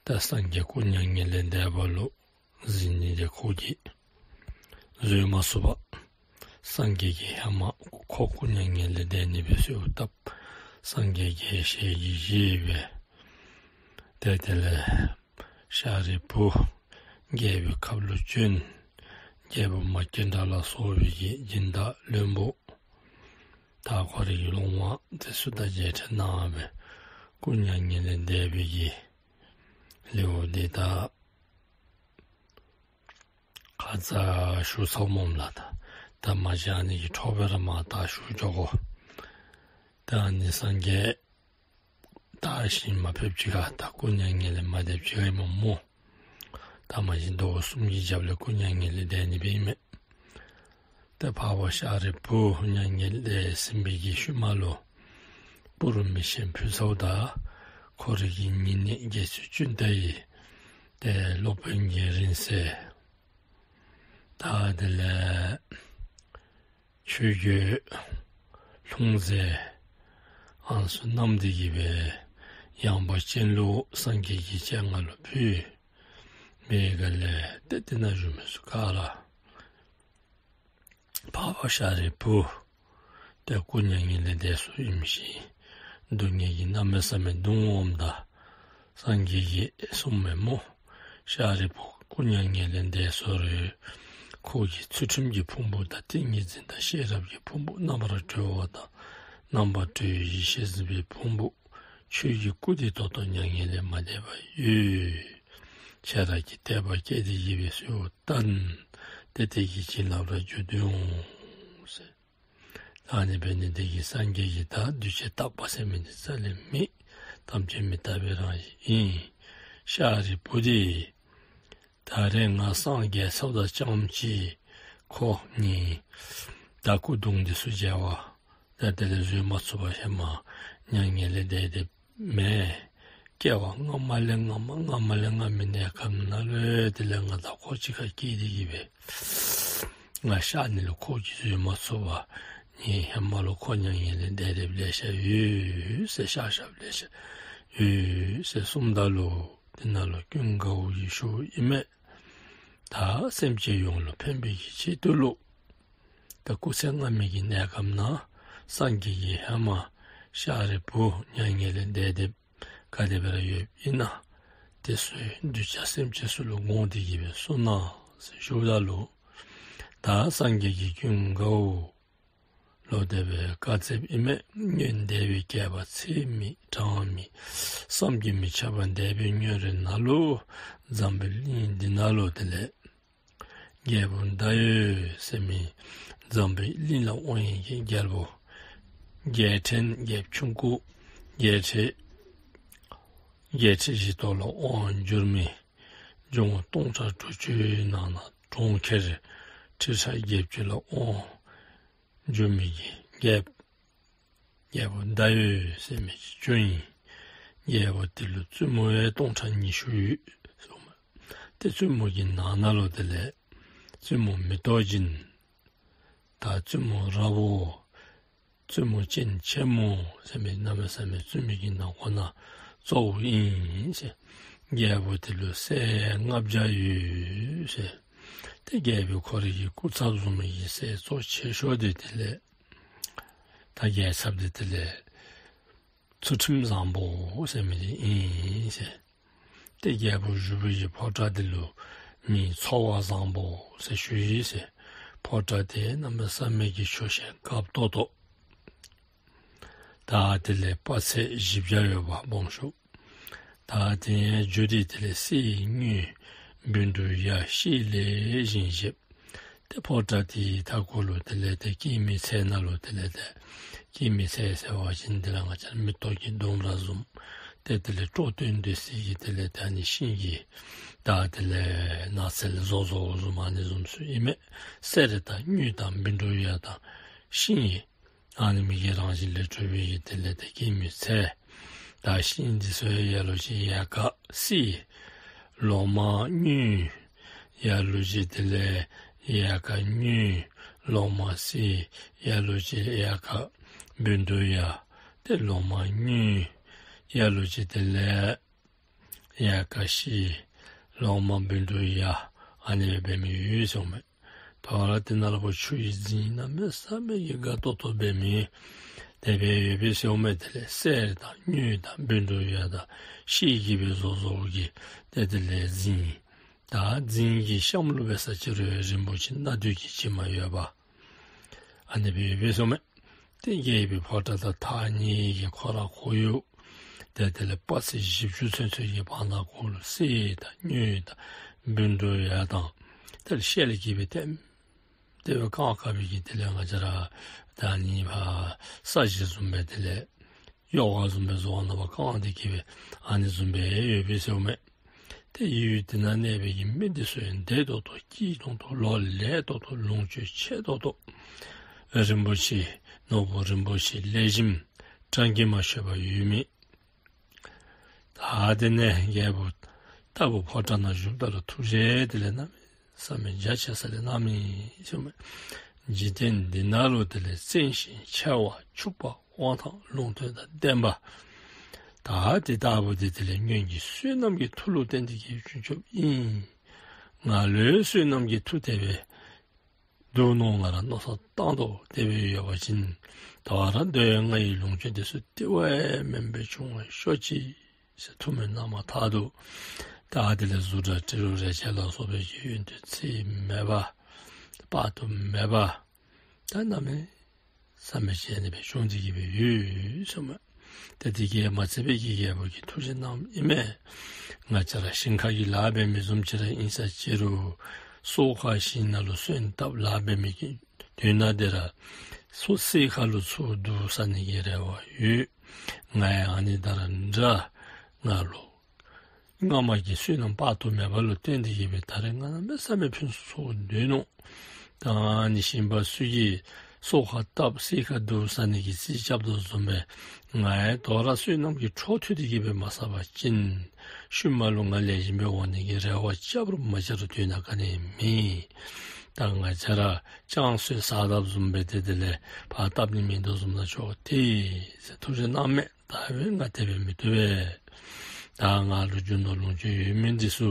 ད་སངས་རྒྱས་སྐུ་མྱ་ངན་ལས་འདས་པ་ལུ་གཟིགས་ནི་དེ་ཁོ་གིས་བཟོད་མ་ཚུགས་པར་སངས་རྒྱས་ཀྱིས་ཧེ་མ་ཁོ་སྐུ་མྱ་ངན་ལས་འདས་ནི་སྦེ་གསོལཝ་བཏབ། སངས་རྒྱས་ཀྱིས་ཞལ་གྱིས་བཞེས་སྦེ། ཏེ་དེ་ལས་ཤཱ་རིའི་བུ་རྒྱལ་པོའི་ཁབ་ལུ་བྱོན། རྒྱལ་པོ་མ་སྐྱེས་དགྲ་ལ་སོགས་པའི་གི་སྦྱིན་བདག་བློན་པོ་ད་ཁོ་རའི་གི་སློབ་མ་དེ་ཚུ་དང་མཇལ་འཕྲད་གནང་སྦེ་སྐུ་མྱ་ངན་ལས་འདས་པའི་གི་ལེའུ་འདི་ད་ཁ་ཙ་ཞུ་ཚརཝ་སྨོ་ལགས། ད་ད་མ་གཞི་ཨ་ནི་གི་འཕྲོ་སྦེ་ར་མར་ད་ཞུ་འགྱོ་དགོ། ད་ཨ་ནི་སངས་རྒྱས་ད་ཤི་མ་ཕེབས་ཅིག་ཁར་ད་སྐུ་མྱ་ངན་ལས་མ་འདས་ཅིག་ཁར་ཨིན་མས་སྨོ། ད་མ་གཞི་ཟླཝ་གསུམ་གྱི་རྒྱབ་ལས་སྐུ་མྱ་ངན་ལས་འདས་ནི་སྦེ་ཨིན་མས། ཏེ་འཕགས་པ་ཤཱ་རིའི་བུ་མྱ་ངན་ལས་ཟིན་པའི་གི་ཤུལ་མ་ལུ་སྤུ་རུ་མི་ཆེན་ཕུན་ཚོགས་དང་ཁོ་རའི་གི་ཉེ་གནས་དགེ་ཚུལ་ཅུན་ཏ་ཡི་ཏེ་སློབ་དཔོན་གྱི་རིང་བསྲེལ་ད་དེ་ལས་ཆོས་རྒྱལ་ལྷུང་བཟེད་ཨ་ནི་ཚུ་བསྣམས་ཏེ་གི་སྦེ་ཡངས་པ་ཅན་ལུ་སངས་རྒྱས་ཀྱི་སྤྱན་སྔར་ལུ་ཕུལ་བའི་སྒང་ལས་ཏེ་དེ་ནང་བཞུགས་མི་ཚུ་ག་ར་འཕགས་པ་ཤཱ་རིའི་བུ་ཏེ་སྐུ་མྱ་ངན་ལས་འདས་སོ་ཨིནམ་ཤེས། སྡུག་བསྔལ་གྱིས་གནམ་མེད་ས་མེད་གདུང་འོངམ་ད་སངས་རྒྱས་ཀྱིས་གསུངམ་མས་སྨོ། ཤཱ་རིའི་བུ་སྐུ་མྱ་ངན་ལས་འདས་སོ་རུང་ཁོ་གི་ཚུལ་ཁྲིམས་ཀྱི་ཕུང་པོ་དང་ཏིང་ངེ་འཛིན་དང་ཤེས་རབ་ཀྱི་ཕུང་པོ་རྣམ་པར་གྲོལ་བ་དང་རྣམ་པར་གྲོལ་བའི་ཡེ་ཤེས་འཛིན་པའི་ཕུང་པོ་ཆོས་ཀྱི་སྐུ་དེ་ཏོག་ཏོ་མྱ་ངན་ལས་མ་འདས་པར་ཡོད། ཁྱེད་ར་གིས་དད་པ་བསྐྱེད་དེ་གི་སྦེ་གསོལཝ་བཏབ། ཏེ་དེ་གི་བྱིན་རླབས་ར་རྒྱུད་དུ་འོང་ཟེར། ཨ་ནི་འབད་ནི་དེ་གིས་སངས་རྒྱས་ཀྱིས་ད་འདུས་བྱས་རྟག་པ་ཟེར་མི་འདི་རྩ་ལས་མེད། ཐམས་ཅད་མི་རྟག་པའི་རང་བཞིན་ཨིན། ཤཱ་རིའི་བུ་དེ་ད་རེས་ང་སངས་རྒྱས་ཚརཝ་ད་རྐྱངམ་ཅིག་ཁོ་ནི་ད་སྐུ་གདུང་འདི་ཚུ་མཇལ་བར་ད་དེ་ལས་བཟོད་མ་ཚུགས་པར་ཧེ་མ་མྱ་ངན་ལས་འདས་ཏེ་མེན། སྐྱེ་བ་སྔ་མ་ལས་སྔ་མ་སྔ་མ་ལས་སྔ་མའི་གནས་སྐབས་ནང་ལུ་དེ་ལས་ང་དང་ཁོ་གཅིག་ཁར་སྐྱེས་ཏེ་གི་སྦེ་ང་གཤགས་ནི་ལུ་ཁོ་གིས་བཟོད་མ་ཚུགས་པར་ངེའི་ཧེ་མ་ལུ་ཁོ་མྱ་ངན་ལས་འདས་འདསཔ་ལེ་ཤ་ཡོད་ཟེར་བཤགས་བཤགསཔ་ལེ་ཤ་ཡོད་ཟེར་གསུངམ་ད་ལུ་དེ་ནང་ལུ་ཀུན་དགའ་བོ་གིས་ཞུཝ་ཨིན་མས། ད་སེམས་ཅན་ཡོངས་ལུ་ཕན་པའི་གི་ཆེད་དུ་ལུ་ད་སྐུ་ཚེ་སྔ་མའི་གི་གནས་སྐབས་ནང་སངས་རྒྱས་ཀྱིས་ཧེ་མ་ ཤཱ་རིའི་བུ་མྱ་ངན་ལས་འདས་ཏེ་ག་དེ་སྦེ་ར་ཡོདཔ་ཨིན་ན། དེ་ཚུ་གདུལ་བྱ་སེམས་ཅན་ཚུ་ལུ་དགོངས་ཏེ་གི་སྦེ་གསུངས་གནང་ཟེར་ཞུཝ་ད་ལུ། ད་སངས་རྒྱས་ཀྱི་ཀུན་དགའ་བོ་ལུ་དེ་སྦེ་བཀའ་སྩལཝ་ཨིན་མས། སྔོན་འདས་པའི་བསྐལ་པ་ཚད་མེད་གྲངས་མེད་བསམ་གྱིས་མི་ཁྱབ་པ་འདས་པའི་སྔོན་རོལ་ནང་ལུ་འཛམ་བུའི་གླིང་འདི་ནང་ལུ་དེ་ལས་རྒྱལ་པོ་ཟླ་འོད་ཟེར་མི་འཛམ་བུའི་གླིང་ལ་དབང་བའི་གི་རྒྱལ་པོ་རྒྱལ་ཕྲན་རྒྱལཔོ་ཆུང་ཀུ་རྒྱལ་ཕྲན་རྒྱལ་ཕྲན་བཞི་ཏོག་ལ་དབང་བསྒྱུར་མི་འབྱུང་པོ་སྟོང་ཕྲག་དྲུག་ཅུའི་ནང་ན་གྲོང་ཁྱེར་ཁྲི་ཕྲག་བརྒྱད་ཅུ་ལ་དབང་བསྒྱུར་མི་གི་རྒྱལཔོ་རྒྱལ་པོ་ཟླ་འོད་ཟེར་མི་ཅིག་བྱོན་ཡི། རྒྱལ་པོ་དེ་ལུ་བཙུན་མོ་ཡང་སྟོང་ཕྲག་ཉི་ཤུ་ཡོད་ཟེར་མས། ཏེ་བཙུན་མོ་གི་ནང་ན་ལུ་དེ་ལས་བཙུན་མོ་མེ་ཏོག་སྦྱིན་དང་བཙུན་མོ་ར་བོ་བཙུན་མོ་སྤྱན་ཆེན་མོ་ཟེར་མི་གནམ་མེད་ས་མེད་བཙུན་མོ་གི་ནང་ཁོངས་ནང་གཙོ་བོ་ཨིན་ཟེར། རྒྱལ་པོ་དེ་ལུ་སྲས་ལྔ་བརྒྱ་ཡོད་ཟེར། ཏེ་རྒྱལ་པོ་ཁོ་རའི་གི་སྐུ་ཚབ་བཟུམ་མའི་གི་སྲས་གཙོ་ཆེ་ཤོས་དེ་དེ་ལས་ད་རྒྱལ་ཚབ་དེ་དེ་ལས་ཚུལ་ཁྲིམས་བཟང་པོ་ཟེར་མི་དེ་ཨིན་ཟེར། ཏེ་རྒྱལ་པོ་བཞུགས་པའི་གི་ཕོ་བྲང་དེ་ལུ་མིང་ཚོ་བ་བཟང་པོ་ཟེར་ཞུ་ཡི་ཟེར། ཕོ་བྲང་དེ་གནམ་མེད་ས་མེད་ཀྱི་ཆོས་བཤད་དགའ་ཏོག་ཏོ། ད་དེ་ལས་དཔག་ཚད་བཞི་བརྒྱ་ཡོད་པ་སྦོམ་ཤོས། ད་དེ་ཡང་རྒྱུ་དེ་དེ་ལས་གསེར་དངུལ་བཻ་ཌཱུརྱ་ཤེལ་ལེགས་ཤོམ་བཞེས། ཏེ་ཕོ་བྲང་དེའི་མཐའ་འཁོར་ལུ་དེ་ལས་ཏེ་སྐྱེད་མོས་ཚལ་ནང་ལུ་དེ་ལས་ཏེ་སྐྱེད་མོས་ཚལ་ཟེར་བ་ཅིན་དེ་ལས་ང་བཅས་ར་མེ་ཏོག་གི་ལྡུམ་ར་བཟུམ་ཏེ་དེ་ལས་སྤྲོ་སྟོན་ཏེ་ཟེར་གི་དེ་ལས་ཏེ་ཨ་ནི་ཤིང་གི་ད་དེ་ལས་ནགས་ཚལ་བཟོ་བཟོཝ་བཟུམ་ཨ་ནི་བཟུམ་ཚུ་ཨིན་མས། གསེར་དང་དངུལ་དང་བཻ་ཌཱུརྱ་དང་ཤིང་ཨ་ནི་མི་གི་རང་བཞིན་ལས་གྲུབ་པའི་དེ་ལས་ཏེ་སྐྱེད་མོས་ཚལ། ད་ཤིང་འདི་ཚུ་ཡང་ལ་ལུ་ཅིག་ཡལ་ག་གསེར། ལོ་མ་དངུལ། ལ་ལུ་ཅིག་དེ་ལས་ཡལ་ག་དངུལ། ལོ་མ་གསེར། ལ་ལུ་ཅིག་ཡལ་ག་བཻ་ཌཱུརྱ། ཏེ་ལོ་མ་དངུལ། ལ་ལུ་ཅིག་དེ་ལས་ཡལ་ག་ཤེལ། ལོ་མ་བཻ་ཌཱུརྱ། ཨ་ནི་སྦེ་འབད་མི་ཡོད་ཟེར་མས། ད་རུང་དེ་ནང་ལུ་ཆུ་ཡི་རྫིང་གནམ་མེད་ས་མེད་ཀྱི་དགའ་ཏོག་ཏོ་འབད་མི་དེ་སྦེ་ཡོད་པས་ཟེར་མས། དེ་ལས་གསེར་དང་དངུལ་དང་བཻ་ཌཱུརྱ་དང་ཤེལ་གྱིས་སྦེ་བཟོ་བཟོཝ་གི་ཏེ་དེ་ལས་རྫིང་། ད་རྫིང་གི་གཤམ་ལུ་འབད་ས་ཅིག་རུང་རིན་པོ་ཆེ་སྣ་བདུན་གྱི་བྱེ་མ་ཡོདཔ་ཨ་ནི་སྦེ་ཡོད་པས་ཟེར་མས། ཏེ་རྒྱལ་པོའི་ཕོ་བྲང་དང་ཐག་ཉེ་བའི་གི་ཁོ་ར་ཁོར་ཡུག་དེ་དེ་ལས་དཔག་ཚད་བཞི་བཅུ་ཚུན་ཚོད་ཀྱི་བར་ན་ཁོ་ལུ་གསེར་དང་དངུལ་དང་བཻ་ཌཱུརྱ་དང་དེ་ལས་ཤེལ་གྱིས་སྦེ་ལྟེམ་ལྟེ་སྦེ་བཀང་བཀང་བའི་གི་དེ་ལས་ང་བཅས་ར་ད་ཨ་ནི་ཕར་ས་གཞི་བཟུམ་སྦེ་དེ་ལས་ཡོ་ག་བཟུམ་སྦེ་བཟོ་བ་ནང་ཕར་བཀང་སྟེ་གི་སྦེ་ཨ་ནི་བཟུམ་སྦེ་ཡོད་པས་ཟེར་མས། ཏེ་ཡུལ་དེ་ནང་གནས་པའི་གི་མི་དེ་ཚུ་ཡང་བདེ་ཏོག་ཏོ་སྐྱིད་ཏོང་ཏོ་ལོ་ལེགས་ཏོག་ཏོ་ལོངས་སྤྱོད་ཆེ་ཏོག་ཏོ། རིན་པོ་ཆེ་ནོར་བུ་རིན་པོ་ཆེ་ལེགས་ཤོམ་གྲངས་ཀྱིས་མ་ཆོད་པ་ཡོད་མི། ད་དེ་ནས་རྒྱལ་པོ་རྟག་བུ་ཕོ་བྲང་ནང་བཞུགསཔ་ད་ལུ་ཐུགས་རྗེ་དེ་ལས་གནམ་མེད་ས་མེད་རྒྱ་ཆེ་ས་ལས་གནམ་མེད་ས་མེད། འཇིག་རྟེན་འདི་ནང་ལུ་དེ་ལས་བཙན་ཞིང་ཆེ་བ་ཕྱུག་པ་དབང་ཐང་ལུང་བསྟན་དང་ལྡན་པ། ད་དེ་ལྟ་བུ་དེ་དེ་ལས་སྔོན་གྱི་བསོད་ནམས་ཀྱི་མཐུ་ལུ་བརྟེན་ཏེ་གི་བྱུང་བྱུངམ་ཨིན། ང་ལུ་བསོད་ནམས་ཀྱི་མཐུ་དེ་སྦེ་འདུག་མནོ་ང་ར་མནོ་བསམ་བཏང་དོ། དེ་སྦེ་ཡོད་པ་ཅིན་ད་རུང་དེ་ང་ཡི་ལོངས་སྤྱོད་དེ་ཚུ་དེ་བ་མེན་པར་འབྱུང་བར་ཤོག་ཅིག་ཟེར་ཐུགས་སྨོན་གནངམ་ཐག་ཏུ་ད་དེ་ལས་གཟུགས་སྒྲ་དྲི་རོ་རེག་བྱ་ལ་སོགས་པའི་གི་ཡོན་ཏན་ཚད་མེད་པ་དཔག་ཏུ་མེད་པ་ད་གནམ་མེད་ས་མེད་ཅིག་ཨ་ནི་སྦེ་བྱུང་སྟེ་གི་སྦེ་ཡོད་ཟེར་མས། ཏེ་དེ་གིས་མ་ཚད་པའི་གི་རྒྱལ་པོ་གིས་ཐུགས་རྗེ་གནངམ་ཨིན་མས། ང་བཅས་ར་ཞིང་ཁ་གི་ལཱ་འབད་མི་བཟུམ་ཅིག་ར་ཨིན་ས་ཅིག་རུང་སོ་ཁ་ཞིང་ནང་ལུ་སོན་བཏབ་ལཱ་འབད་མི་གི་དོན་དག་དེ་ར་སོ་སོའི་ཁ་ལུ་ཚུར་བསྡུ་ཟ་ནི་གི་རེ་བ་ཡོད། ང་ཡང་ཨ་ནི་དང་ར་འདྲ་ང་ལུ་སྔ་མ་གི་བསོད་ནམས་དཔག་ཏུ་མེད་པ་ལུ་བརྟེན་ཏེ་གི་སྦེ་ད་རེས་ང་གནམ་མེད་ས་མེད་ཕུན་སུམ་ཚོགས་སྡོད་ནུག། ད་ཨ་ནི་ཞིང་པ་ཚུ་གིས་སོ་ཁ་བཏབ་སོ་ཁ་བསྡུ་ཟ་ནི་གི་རྩིས་རྐྱབ་དོ་བཟུམ་སྦེ་ང་ཡང་དོ་རུང་བསོད་ནམས་ཀྱི་འཕྲོ་མཐུད་དེ་གི་སྦེ་མ་བསགས་པ་ཅིན་ཤུལ་མ་ལུ་ང་ལེགས་ཤོམ་སྦེ་འོང་ནི་གི་རེ་བ་རྐྱབ་རུང་མ་རྐྱབ་རུང་དོན་དག་ག་ནི་མེད། ད་ང་བཅས་ར་ཅང་སོས་ཟ་དཔ་བཟུམ་སྦེ་ཏེ་དེ་ལས་ཕར་བཏབ་ནི་མིན་འདུག་བཟུམ་ན་ཆོག་སྟེ་ཟེར་ཐུགས་རྗེ་གནངམ་མས། ད་འབདན་ང་དེ་སྦེ་མི་བཏུབ་པས། ད་ང་ལུ་རྒྱུ་ནོར་ལོངས་སྤྱོད་ཡོད་མི་འདི་ཚུ་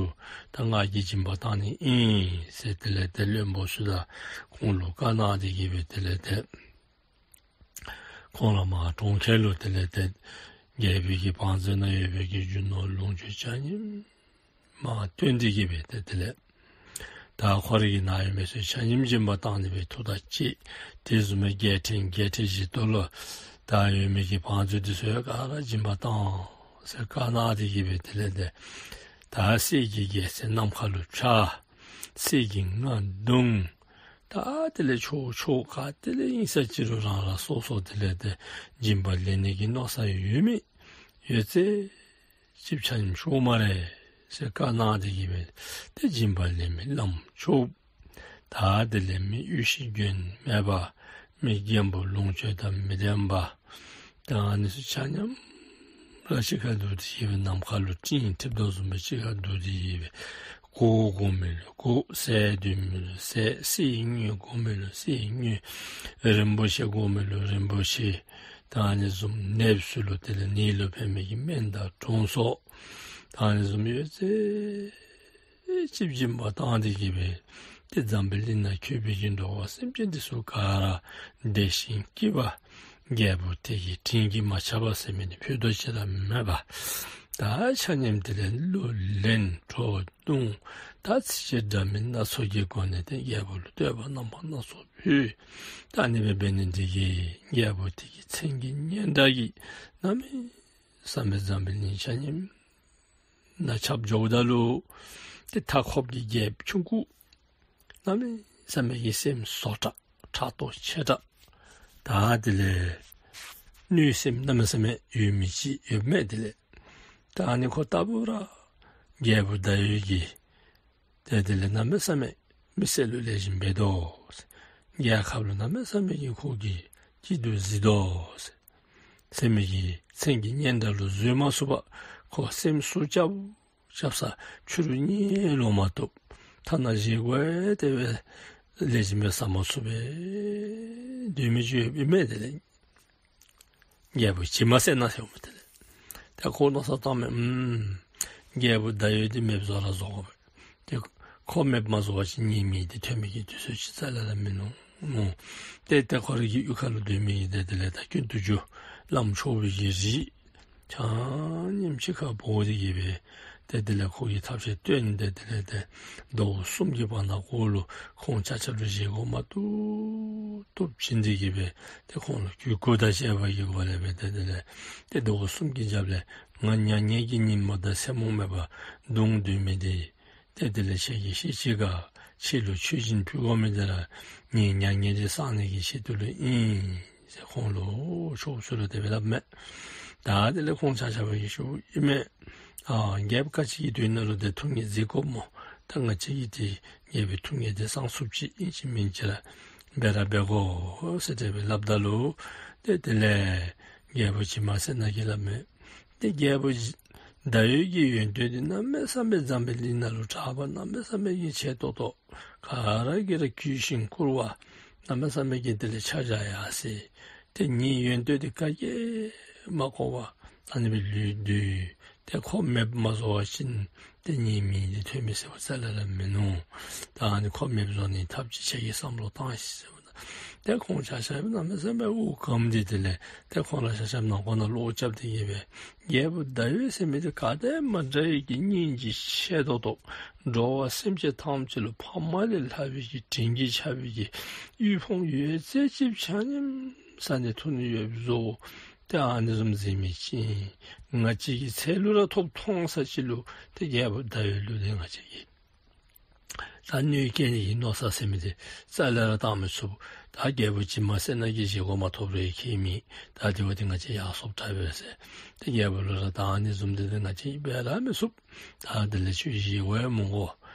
ད་ང་གིས་སྦྱིན་པ་བཏང་ནི་ཨིན་ཟེར་དེ་ལས་ཏེ་བློན་པོ་ཚུ་དང་ཁོང་ལུ་བཀའ་གནང་སྟེ་གི་སྦེ་དེ་ལས་ཏེ་ ཁོང་ར་མར་གྲོང་ཁྱེར་ལུ་དེ་ལས་ཏེ་རྒྱལ་པོའི་གི་བང་མཛོད་ནང་ཡོད་པའི་གི་རྒྱུ་ནོར་ལོངས་སྤྱོད་ཆ་མཉམ་མར་བཏོན་ཏེ་གི་སྦེ་ཏེ་དེ་ལས་ད་ཁོ་རའི་གི་ནང་ཡོད་མི་ཚུ་ཆ་མཉམ་སྦྱིན་པ་བཏང་ནི་སྦེ་ཐུགས་ཐག་བཅད། དེ་བཟུམ་སྦེ་རྒྱལ་ཕྲན་རྒྱལ་ཕྲན་བཞི་ཏོ་ལུ་ད་ཡོད་མི་གི་བང་མཛོད་འདི་ཚུ་ཡང་ག་ར་སྦྱིན་པ་བཏང་ཟེར་བཀའ་གནང་སྟེ་གི་སྦེ་དེ་ལས་ཏེ་ད་གསེར་གྱི་རྒྱལ་མཚན་ནམ་མཁའ་ལུ་འཕྱར། གསེར་གྱི་རྔ་བརྡུང་། ད་དེ་ལས་ཕྱོགས་ཕྱོགས་ག་ཏེ་ལས་ཨིན་ས་ཅི་རུང་རང་རང་སོ་སོ་དེ་ལས་ཏེ་སྦྱིན་པ་ལེན་ནི་གི་མནོ་བསམ་ཡོད་མི་ཡོད་ཚད་ཅིག་ཆ་མཉམ་ཤོག་སྨ་རེ་ཟེར་བཀའ་གནང་སྟེ་གི་སྦེ་ཏེ་སྦྱིན་པ་ལེན་མི་བླམ་ཆོསཔ། ད་དེ་ལས་མི་ཡོད་ཤི་རྒྱུན་མེད་པ། མི་རྒན་པོ་ལོངས་སྤྱོད་དང་མི་ལྡན་པ། ད་ཨ་ནི་ཚུ་ཆ་མཉམ་ར་གཅིག་ཁར་བསྡུ་སྟེ་གི་སྦེ་ནམ་མཁའ་ལུ་སྤྲིན་འཐིབས་དོ་བཟུམ་སྦེ་གཅིག་ཁར་བསྡུ་སྟེ་གི་སྦེ་གོ་དགོ་མི་ལུ་གོ། གསེར་འདོད་མི་ལུ་གསེར། གསེར་དངུལ་དགོ་མི་ལུ་གསེར་དངུལ། རིན་པོ་ཆེ་དགོ་མི་ལུ་རིན་པོ་ཆེ། ད་ཨ་ནི་བཟུམ་ནདཔ་ཚུ་ལུ་དེ་ལས་ནད་ལུ་ཕན་མི་གི་སྨན་དང་དྲོངས་སོགས་ད་ཨ་ནི་བཟུམ་ཡོད་ཚད་ཅིག་སྦྱིན་པ་བཏང་སྟེ་གི་སྦེ་ཏེ་འཛམ་བུ་གླིང་ནང་འཁོད་པའི་གི་འགྲོ་བ་སེམས་ཅན་འདི་ཚུ་ག་ར་བདེ་ཞིང་སྐྱིད་པ། རྒྱལ་པོ་དེ་གི་དྲིན་གྱིས་མ་ཁྱབ་པ་ཟེར་མི་འདི་ཕུད་རྡོག་ཅིག་ར་མེད་པ། ད་ཆ་མཉམ་དེ་ལས་གླུ་ལེན་བྲོ་བརྡུང་། ད་ཚིགས་བཅད་འདྲ་མིན་སྣ་ཚོགས་ཀྱི་སྒོ་ནས་ཏེ་རྒྱལ་པོ་ལུ་བསྟོད་པ་རྣམ་པ་སྣ་ཚོགས་ཕུལ། ད་ཨ་ནི་སྦེ་འབད་ནི་འདི་གིས་རྒྱལ་པོ་དེ་གི་མཚན་གྱི་སྙན་གྲགས་ཀྱིས་གནམ་མེད་ས་མེད་འཛམ་བུ་གླིང་ཆ་མཉམ་ནང་ཁྱབ་འགྱོཝ་ད་ལུ་ཏེ་མཐའ་འཁོབ་ཀྱི་རྒྱལཔོ་ཆུང་ཀུ་གནམ་མེད་ས་མེད་ཀྱི་སེམས་བཟོ་དྲགས་ཕྲག་དོག་ཆེ་དྲགས། ད་དེ་ལས་གནོད་སེམས་གནམ་མེད་ས་མེད་ཡོད་མི་ཅིག་ཡོདཔ་མས། དེ་ལས་ད་ཨ་ནི་ཁོ་ལྟ་བུ་ར་རྒྱལ་པོ་ཟླ་འོད་ཀྱིས་ཏེ་དེ་ལས་གནམ་མེད་ས་མེད་མི་སེར་ལུ་ལེགས་ཤོམ་འབད་དོ། རྒྱལ་ཁབ་ལུ་གནམ་མེད་ས་མེད་ཀྱི་ཁོ་གིས་སྐྱིད་སྡུག་གཟིགས་དོ་ཟེར་མི་གི་མཚན་གྱི་སྙན་གྲགས་ལུ་བཟོད་མ་ཚུགས་པར་ཁོ་སེམས་སུ་རྐྱབ་རྐྱབ་ས་ཕྱི་རུ་གཉིད་ལོག་མ་བཏུབ། ཐ་ན་བཞེས་སྒོ་ཡང་དེ་སྦེ་ལེགས་ཤོམ་སྦེ་ཟ་མ་ཚུགས་པར་སྡོད་མི་ཅིག་ཡོདཔ་ཨིན་མས། དེ་ལས་རྒྱལ་པོ་བྱེ་མ་སེར་སྣ་ཟེརཝ་མས། དེ་ལས་ད་ཁོ་མནོ་བསམ་བཏངམ་མས། ཨུམ། རྒྱལ་པོ་ཟླ་འོད་འདི་མེདཔ་བཟོ་ར་བཟོ་དགོ་པས། ཏེ་ཁོ་མེདཔ་མ་བཟོ་བ་ཅིན་ངེའི་མིང་འདི་ཐོན་མི་གི་དུས་ཚོད་ཅིག་རྩ་ལས་ར་མིན་ནུག་སྨོ། ཏེ་ཏེ་ཁོ་རའི་གི་གཡུས་ཁ་ལུ་སྡོད་མི་གི་ཏེ་དེ་ལས་ད་ཀུན་ཏུ་རྒྱུ་བླམ་ཆོསཔ་གི་རིགས་ཆ་མཉམ་གཅིག་ཁར་འབོ་སྟེ་གི་སྦེ་ཏེ་དེ་ལས་ཁོ་གིས་ཐབས་ཤེས་བཏོན་ཏེ་དེ་ལས་ཏེ་ཟླཝ་གསུམ་གྱི་བར་ན་ཁོ་ལུ་ཁོང་ཆ་ཁྱབ་ལུ་བཞེས་སྒོ་མ་བཏུབ་བཏུབ་བྱིན་ཏེ་གི་སྦེ་ཏེ་ཁོང་ལུ་གོས་སྐུ་དང་བཅས་པ་གི་སྒོ་ལས་སྦེ་ཏེ་དེ་ལས་ཏེ་ཟླཝ་གསུམ་གྱི་རྒྱབ་ལས་ང་མྱ་ངན་གྱི་ཉིན་མོ་དང་མཚན་མོ་མེད་པར་གདུང་སྡོད་མི་འདི་ཏེ་དེ་ལས་ཁྱེད་ཀྱིས་ཤེས་ཅི་ག། ཁྱེད་ལུ་མཆོད་སྦྱིན་ཕུལ་དགོ་མི་འདི་ར་ངེའི་མྱ་ངན་འདི་སངས་ནི་གི་ཆེད་དུ་ལུ་ཨིན་ཟེར་ཁོང་ལུ་ཆོསཔ་ཚུ་ལུ་དེ་སྦེ་སླབ་མས། ད་དེ་ལས་ཁོང་ཆ་ཁྱབ་ཀྱིས་ཞུཝ་ཨིན་མས། ཨ་རྒྱལཔོ་ག་ཅི་གི་དོན་ལུ་ཏེ་ཐུགས་ངལ་གཟིགས་དགོཔ་སྨོ། ད་ང་བཅས་ཀྱིས་ཏེ་རྒྱལ་པོའི་ཐུགས་ངལ་འདི་སངས་ཚུགསཔ་ཅིག་ཨིན་ཅི་མིན་ཅི་ར་འབད་ར་འབད་དགོ་ཟེར་དེ་སྦེ་སླབ་ད་ལུ་ཏེ་དེ་ལས་རྒྱལ་པོ་བྱེ་མ་སེར་སྣ་གིས་སླབ་མས། ཏེ་རྒྱལ་པོ་ཟླ་འོད་ཀྱི་ཡོན་ཏན་འདི་གནམ་མེད་ས་མེད་འཛམ་བུ་གླིང་ནང་ལུ་གྲགས་པ་གནམ་མེད་ས་མེད་ཀྱི་ཆེ་ཏོག་ཏོ། ག་ར་གིས་ར་གུས་ཤིང་བཀུར་བ་གནམ་མེད་ས་མེད་ཀྱི་དེ་ལས་ཆ་བཞག་ཡར་སོ་ཡི། ཏེ་ངེའི་ཡོན་ཏན་འདི་ག་གིས་མ་གོ་བར་ཨ་ནི་སྦེ་ལུས་སྡོད། ཏེ་ཁོ་མེདཔ་མ་བཟོ་བ་ཅིན་ཏེ་ངེའི་མིང་འདི་ཐོན་མི་ཟེར་བ་རྩ་ལས་ར་མིན་ནུག། ད་ཨ་ནི་ཁོ་མེདཔ་བཟོ་ནིའི་ཐབས་ཅིག་ཁྱེད་ཀྱིས་བསམ་བློ་བཏང་ཤིག་ཟེར་བ་ད། ཏེ་ཁོང་ཆ་ཁྱབ་གནམ་མེད་ས་མེད་དབུགས་སྐམ་སྟེ་དེ་ལས་ཏེ་ཁོང་ར་ཆ་ཁྱབ་ནང་ཁོག་ནང་བློ་རྐྱབ་སྟེ་གི་སྦེ་རྒྱལ་པོ་ཟླ་འོད་ཟེར་མི་འདི་ག་དང་མ་འདྲ་བའི་གི་སྙིང་རྗེ་ཆེ་ཏོག་ཏོ། འགྲོ་བ་སེམས་ཅན་ཐམས་ཅད་ལུ་ཕ་མ་ལས་ལྷག་པའི་གི་དྲིན་གྱིས་ཁྱབ་པའི་གི་དབུལ་ཕོངས་ཡོད་ཚད་ཅིག་ཆ་མཉམ་ཟ་ནི་འཐུང་ནི་ཡོདཔ་བཟོ། ཏེ་ཨ་ནི་བཟུམ་མཛད་མི་ཅིག་ང་བཅས་ཀྱི་ཚེ་ལུ་ར་ཐོབ་མཐོང་ས་ཅིག་ལུ་ཏེ་རྒྱལ་པོ་ཟླ་འོད་ལུ་ཏེ་ང་བཅས་ཀྱིས་ད་གནོད་སྐྱེལ་ནི་གི་མནོ་བསམ་ཟེར་མི་འདི་རྩ་ལས་ར་བཏང་མི་ཚུགས། ད་རྒྱལ་པོ་བྱེ་མ་སེར་སྣ་གིས་བཞེས་སྒོ་མ་ཐོབ་རུང་ཁྱད་མེད། ད་དེ་བ་འདི་ང་བཅས་ཡར་སོཔ་དྲག་པས་ཟེར། ཏེ་རྒྱལ་པོ་ལུ་ར་ད་ཨ་ནི་བཟུམ་འདི་ཏེ་ང་བཅས་འབད་ར་མི་ཚུགས། ད་དེ་ལས་ཁྱོད་བཞེས་སྒོ་ཡང་མི་དགོ་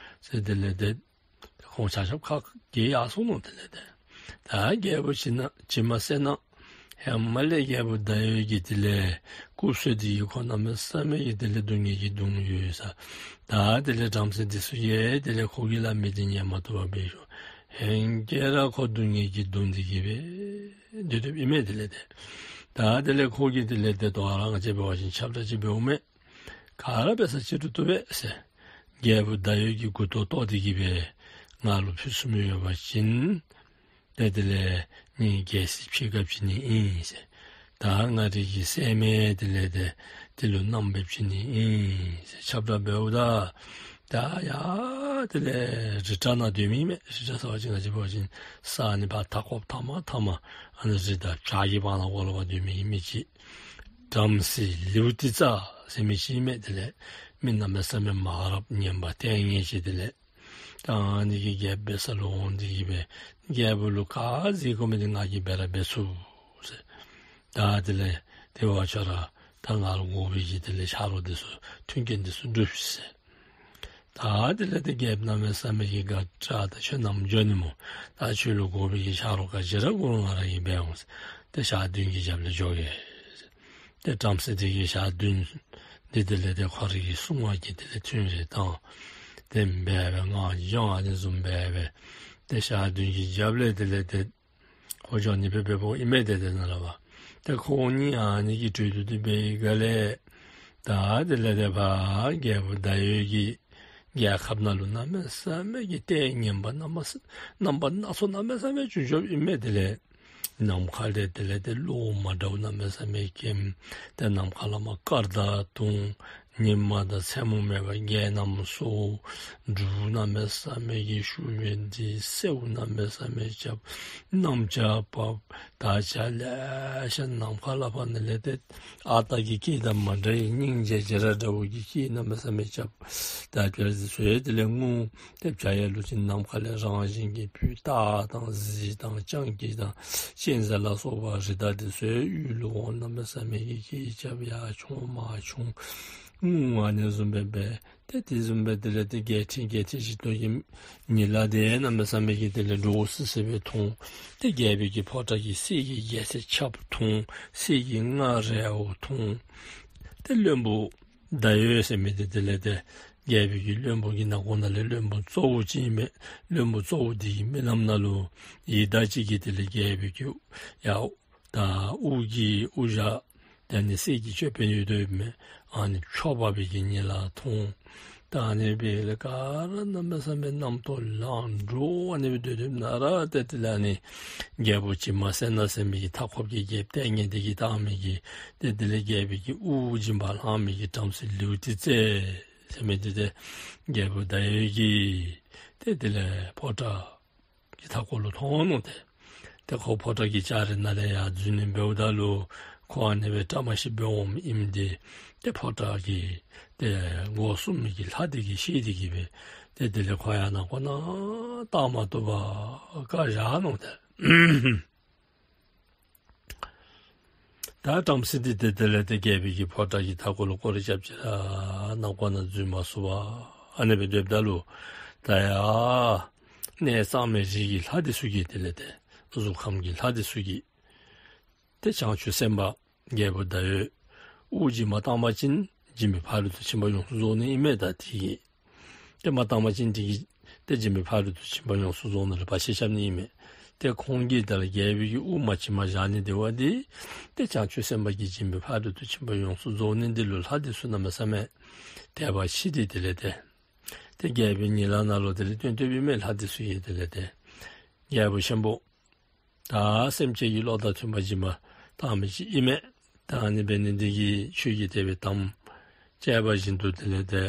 ཟེར་དེ་ལས་ཏེ་ཁོང་ཆ་ཁྱབ་ཁ་གིས་ཡར་སོང་ནུག། དེ་ལས་ཏེ་ད་རྒྱལ་པོ་བྱེ་མ་བྱེ་མ་སེར་སྣ་ཧེ་མ་ལས་རྒྱལ་པོ་ཟླ་འོད་ཀྱི་དེ་ལས་སྐུ་བསོད་དེ་གིས་ཁོ་གནམ་མེད་ས་མེད་ཀྱི་དེ་ལས་སྡུག་བསྔལ་གྱིས་གདུང་ཡོད་ས། ད་དེ་ལས་བྲམ་ཟེ་འདི་ཚུ་གིས་དེ་ལས་ཁོ་གིས་སླབ་མི་འདི་ཉན་མ་བཏུབ་པར་འབད་ཞིནམ་ཧེང་སྐལ་ར་ཁོ་སྡུག་བསྔལ་གྱིས་གདུང་སྟེ་གི་སྦེ་སྡོད་སྡོདཔ་ཨིན་མས། དེ་ལས་ཏེ་ད་དེ་ལས་ཁོ་གིས་དེ་ལས་ཏེ་དོ་རུང་ང་བཅས་འབད་བ་ཅིན་ཁྱབ་བསྒྲགས་ཅིག་འབདཝ་མས། ག་ར་འབད་ས་ཅིག་རུང་བཏུབ་པས་ཟེར། རྒྱལ་པོ་ཟླ་འོད་ཀྱི་མགུ་ཏོ་བཏོག་སྟེ་གི་སྦེ་ང་ལུ་ཕུལ་ཚུགས་མི་ཡོད་པ་ཅིན་ཏེ་དེ་ལས་ངེའི་རྒྱལ་སྲིད་ཕྱེད་ཀ་བྱིན་ནི་ཨིན་ཟེར། ད་ང་རའི་གི་སྲསམོ་དེ་ལས་ཏེ་དེ་ལུ་མནའམ་འབད་བྱིན་ནི་ཨིན་ཟེར་ཁྱབ་བསྒྲགས་འབདཝ་ད། ད་ཡ་དེ་ལས་རི་བྲག་ནང་སྡོད་མི་མས། རི་བྲག་ཟེར་བ་ཅིན་ང་བཅས་འབད་བ་ཅིན་ས་ཨ་ནི་ཕར་མཐའ་འཁོབ་མཐའ་མ་མཐའ་མ་ཨ་ནི་རི་དང་བྱག་གི་བར་ན་འོག་ལུ་ཕར་སྡོད་མི་གི་མི་ཅིག། བྲམ་ཟེ་ལེའུ་ཏི་ཙ་ཟེར་མི་ཅིག་མས། དེ་ལས་མི་གནམ་མེད་ས་མེད་མ་རབས་ངན་པ་ལྟས་ངན་ཅིག། དེ་ལས་ད་ཨ་ནི་གིས་རྒྱལཔོ་འབད་ས་ལུ་འོང་སྟེ་གི་སྦེ་རྒྱལཔོ་ལུ་ག་ཟེར་དགོ་མི་འདི་ང་གིས་འབད་ར་འབད་ཚུགས་ཟེར། ད་དེ་ལས་དེ་འབདཝ་ད་ཁྱོད་ར་ད་ང་ལུ་དགོ་པའི་གི་དེ་ལས་ཆ་རོགས་འདི་ཚུ་མཐུན་རྐྱེན་འདི་ཚུ་སྒྲུབ་ཤིག་ཟེར། ད་དེ་ལས་ཏེ་རྒྱལཔོ་གནམ་མེད་ས་མེད་ཀྱི་དགའ་དྲགས། ད་ཁྱོད་ནམ་འགྱོ་ནི་སྨོ། ད་ཁྱོད་ལུ་དགོ་པའི་གི་ཆ་རོགས་ག་ཅི་ར་དགོ་རུང་ང་ར་གིས་འབད་འོང་ཟེར། ཏེ་ཞག་བདུན་གྱི་རྒྱབ་ལས་འགྱོ་གེ་ཟེར། ཏེ་བྲམ་ཟེ་དེ་གིས་ཞག་བདུན་འདི་དེ་ལས་ཏེ་ཁོ་རའི་གི་སྲུང་མ་གི་དེ་ལས་ཐུན་རེ་བཏང་། ཏེ་འབད་སྦེ་ང་ཡང་ཨ་ནི་བཟུམ་འབད་སྦེ་ཏེ་ཞག་བདུན་གྱི་རྒྱབ་ལས་དེ་ལས་ཏེ་ཁོ་འགྱོ་ནི་སྦེ་འབདཝ་ཨིན་མས། ཏེ་དེ་ནང་ལུ་བ་ཏེ་ཁོང་གཉིས་ཨ་ནི་གི་གྲོས་བསྡུར་འདི་འབད་བའི་སྒང་ལས་ད་དེ་ལས་ཏེ་ཕར་རྒྱལཔོ་ཟླ་འོད་ཀྱི་རྒྱལ་ཁབ་ནང་ལུ་གནམ་མེད་ས་མེད་ཀྱི་ལྟས་ངན་པ་གནམ་མེད་ས་རྣམ་པ་སྣ་ཚོགས་གནམ་མེད་ས་མེད་བྱུང་བྱུངམ་ཨིན་མས། དེ་ལས་ནམ་མཁའ་ལས་དེ་ལས་ཏེ་གློག་མ་འདྲཝ་གནམ་མེད་ས་མེད་སྐྱེམ། ཏེ་ནམ་མཁའ་ལས་མར་སྐར་མདའ་འཐུང་། ཉི་མ་དང་མཚན་མོ་མེད་པར་རྒྱན་རྣམས་གསོ། འབྲུག་གནམ་མེད་ས་མེད་ཀྱི་ཤུགས་སྦེ་འདི་སེརཝ་གནམ་མེད་ས་མེད་རྐྱབ། གནམ་ལྕགས་འབབ། དར་ལྕག་ལེ་ཤ་ནམ་མཁའ་ལས་ཕར་ནི་ལས་ཏེ་ཨ་རྟག་གི་སྐད་དང་མ་འདྲ་བའི་སྙིང་རྗེ་རྗེ་ར་འདྲ་བོ་གི་སྐད་གནམ་མེད་ས་མེད་རྐྱབ། ད་དེ་ཚུ་ཡང་དེ་ལས་ངུ། ཏེ་བྱ་ཡལ་ལུ་ཅིག་ནམ་མཁའ་ལས་རང་བཞིན་གྱིས་སྤོས་སྟག་དང་གཟིག་དང་སྤྱང་ཀི་དང་གཅན་གཟན་ལ་སོགས་པ་རི་དྭགས་དེ་ཚུ་ཡང་གཡུལ་ལུ་འོང་། གནམ་མེད་ས་མེད་ཀྱི་སྐད་རྐྱབ། ཡར་མཆོང་མར་མཆོང་ངུ། ཨ་ནི་བཟུམ་སྦེ་འབད། ཏེ་དེ་བཟུམ་སྦེ་དེ་ལས་ཏེ་རྒྱལ་ཕྲན་རྒྱལ་ཕྲན་བཞི་སྟོང་གི་ཉི་ལ་དེ་གནམ་མེད་ས་མེད་ཀྱི་དེ་ལས་འདྲོག་སི་སི་སྦེ་མཐོང་། ཏེ་རྒྱལ་པོའི་གི་ཕོ་བྲང་གི་གསེར་གྱི་རྒྱལ་མཚན་ཁྱབ་མཐོང་། གསེར་གྱི་རྔ་རལཝ་མཐོང་། ཏེ་བློན་པོ་ཟླ་འོད་ཟེར་མི་འདི་དེ་ལས་ཏེ་རྒྱལ་པོའི་གི་བློན་པོ་གི་ནང་འཁོད་ནང་ལས་བློན་པོ་གཙོ་བོ་ཅིག་ཨིན་མས། བློན་པོ་གཙོ་བོ་འདི་གི་རྨི་ལམ་ནང་ལུ་ཡི་དྭགས་ཅིག་གིས་དེ་ལས་རྒྱལ་པོའི་གི་ཡ་ད་དབུ་གི་དབུ་ཞྭ་ད་ཨ་ནི་གསེར་གྱི་ཅོད་པན་ཡོད་དོ་ཨིན་མས། ཨ་ནི་འཕྱོག་འབག་པའི་གི་ཉི་ལ་མཐོང་། ད་ཨ་ནི་སྦེ་ལས་ག་ར་གནམ་མེད་ས་མེད་རྣམ་རྟོག་ལངས་འདྲོག། ཨ་ནི་སྦེ་སྡོད་སྡོདཔ་ད་ར་ཏེ་དེ་ལས་ཨ་ནི་རྒྱལ་པོ་བྱེ་མ་སེར་སྣ་ཟེར་མི་གི་མཐའ་འཁོབ་ཀྱི་རྒྱལཔོ་ལྟས་ངན་དེ་གིས་བཏང་མི་གི་ཏེ་དེ་ལས་རྒྱལ་པོའི་གི་དབུ་སྦྱིན་པ་བླངས་མི་གི་བྲམ་ཟེ་ལེའུ་ཏི་ཙ་ཟེར་མི་འདི་ཏེ་རྒྱལ་པོ་ཟླ་འོད་ཀྱི་ཏེ་དེ་ལས་ཕོ་བྲང་གི་མཐའ་འཁོབ་ལུ་མཐོང་ནུག་ཏེ། ཏེ་ཁོ་ཕོ་བྲང་གི་ལྕགས་རི་ནང་ལས་ཡར་འཛུལ་ནི་འབདཝ་ད་ལུ་ཁོ་ཨ་ནི་སྦེ་བཀྲ་མ་ཤིསཔ་སྦེ་འོངམ་ཨིནམ་འདི་ཏེ་ཕོ་བྲང་གི་ཏེ་སྒོ་སྲུང་མི་གི་ལྷ་དེ་གིས་ཤེས་ཏེ་གི་སྦེ་ཏེ་དེ་ལས་ཁོ་ཡང་ནང་འཁོད་ནང་བཏང་མ་བཏུབ་པར་བཀག་བཞག་ནུག་ཏེ། ད་བྲམ་ཟེ་འདི་ཏེ་དེ་ལས་ཏེ་རྒྱལ་པོའི་གི་ཕོ་བྲང་གི་མཐའ་འཁོབ་ལུ་སྐོར་ར་རྐྱབ་ཅི་ར་ནང་འཁོད་ནང་འཛུལ་མ་ཚུགས་པར་ཨ་ནི་སྦེ་སྡོདཔ་ད་ལུ་ད་ཡ་གནས་གཙང་མའི་རིའི་གི་ལྷ་འདི་ཚུ་གིས་དེ་ལས་ཏེ་གཟུགས་ཁམས་ཀྱི་ལྷ་འདི་ཚུ་གིས་ཏེ་བྱང་ཆུབ་སེམས་དཔའ་རྒྱལ་པོ་ཟླ་འོད་དབུ་སྦྱིན་པ་བཏང་པ་ཅིན་སྦྱིན་པའི་ཕ་རོལ་ཏུ་ཕྱིན་པ་ཡོངས་སུ་རྫོགས་ནི་ཨིན་མས། ད་དེ་གིས་ཏེ་མ་བཏང་པ་ཅིན་དེ་གིས་ཏེ་སྦྱིན་པའི་ཕ་རོལ་ཏུ་ཕྱིན་པ་ཡོངས་སུ་རྫོགས་ནི་ལུ་བར་ཆད་རྐྱབ་ནི་ཨིན་མས། ཏེ་ཁོང་གིས་ད་རྒྱལ་པོའི་གི་དབུ་མ་བྱིན་མ་བཞག་ནི་དེ་བ་འདི་ཏེ་བྱང་ཆུབ་སེམས་དཔའ་གི་སྦྱིན་པའི་ཕ་རོལ་ཏུ་ཕྱིན་པ་ཡོངས་སུ་རྫོགས་ནི་འདི་ལུ་ལྷ་འདི་ཚུ་གནམ་མེད་ས་མེད་དད་པ་ཆེ་སྟེ་དེ་ལས་ཏེ་ཏེ་རྒྱལ་པོའི་ཉི་ལ་ནང་ལུ་དེ་ལས་བཏོན་བཏོནམ་ཨིན་མས། ལྷ་འདི་ཚུ་གིས་དེ་ལས་ཏེ་རྒྱལ་པོ་ཆེན་པོ་ད་སེམས་ཅན་གྱི་བློ་དང་མཐུན་པ་སྦྱིན་པ་བཏང་མི་ཅིག་ཨིན་མས། ད་ཨ་ནི་འབད་ནི་འདི་གིས་ཁྱོད་ཀྱིས་དེ་སྦེ་དམ་བཅས་པ་བཞིན་དུ་དེ་ལས་ཏེ་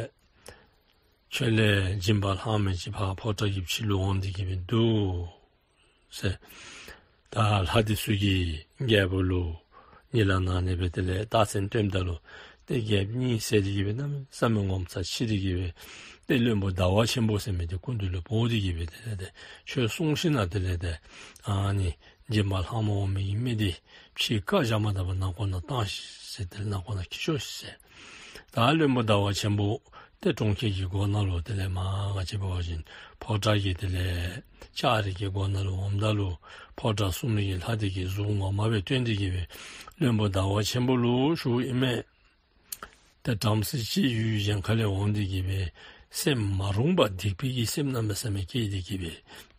ཁྱོད་ལས་སྦྱིན་པ་ལྷག་མི་ཅིག་ཕར་ཕོ་བྲང་གི་ཕྱི་ལུ་འོང་སྟེ་གི་སྦེ་འདུག་ཟེར། ད་ལྷ་འདི་ཚུ་གིས་རྒྱལ་པོ་ལུ་ཉི་ལ་ནང་ཨ་ནི་སྦེ་དེ་ལས་རྟགས་མཚན་སྟོནམ་ད་ལུ་ཏེ་རྒྱལཔོ་གཉིད་སད་དེ་གི་སྦེ་གནམ་མེད་ས་མེད་ངོ་མཚར་ཆེ་སྟེ་གི་སྦེ་ཏེ་བློན་པོ་ཟླ་བ་ཆེན་པོ་ཟེར་མི་འདི་སྐུ་མདུན་ལུ་འབོ་སྟེ་གི་སྦེ་དེ་ལས་ཏེ་ཁྱོད་སོང་ཞིནམ་ལས་དེ་ལས་ཏེ་ཨ་ནི་སྦྱིན་པ་ལྷག་མ་འོང་མི་གི་མི་འདི་ཕྱི་བཀག་བཞག་མ་ད་པར་ནང་འཁོད་ནང་བཏང་ཤིག་ཟེར། དེ་ལས་ནང་འཁོད་ནང་འཁྱིད་ཤོག་ཟེར། ད་བློན་པོ་ཟླ་བ་ཆེན་པོ་ཏེ་གྲོང་ཁྱེར་གྱི་སྒོ་ནང་ལུ་དེ་ལས་མར་ང་བཅས་འབད་བ་ཅིན་ཕོ་བྲང་གི་དེ་ལས་ལྕགས་རི་གི་སྒོ་ནང་ལུ་འོངམ་ད་ལུ་ཕོ་བྲང་སྲུང་མི་གི་ལྷ་དེ་གིས་གཟུགས་ངོ་མ་སྦེ་སྟོན་ཏེ་གི་སྦེ་བློན་པོ་ཟླ་བ་ཆེན་པོ་ལུ་ཞུཝ་ཨིན་མས། ཏེ་བྲམ་ཟེ་ཅིག་ཡུལ་གཞན་ཁ་ལས་འོང་སྟེ་གི་སྦེ་སེམས་མ་རུངས་པ་སྡིག་པའི་གི་སེམས་གནམ་མེད་ས་མེད་སྐྱེས་ཏེ་གི་སྦེ་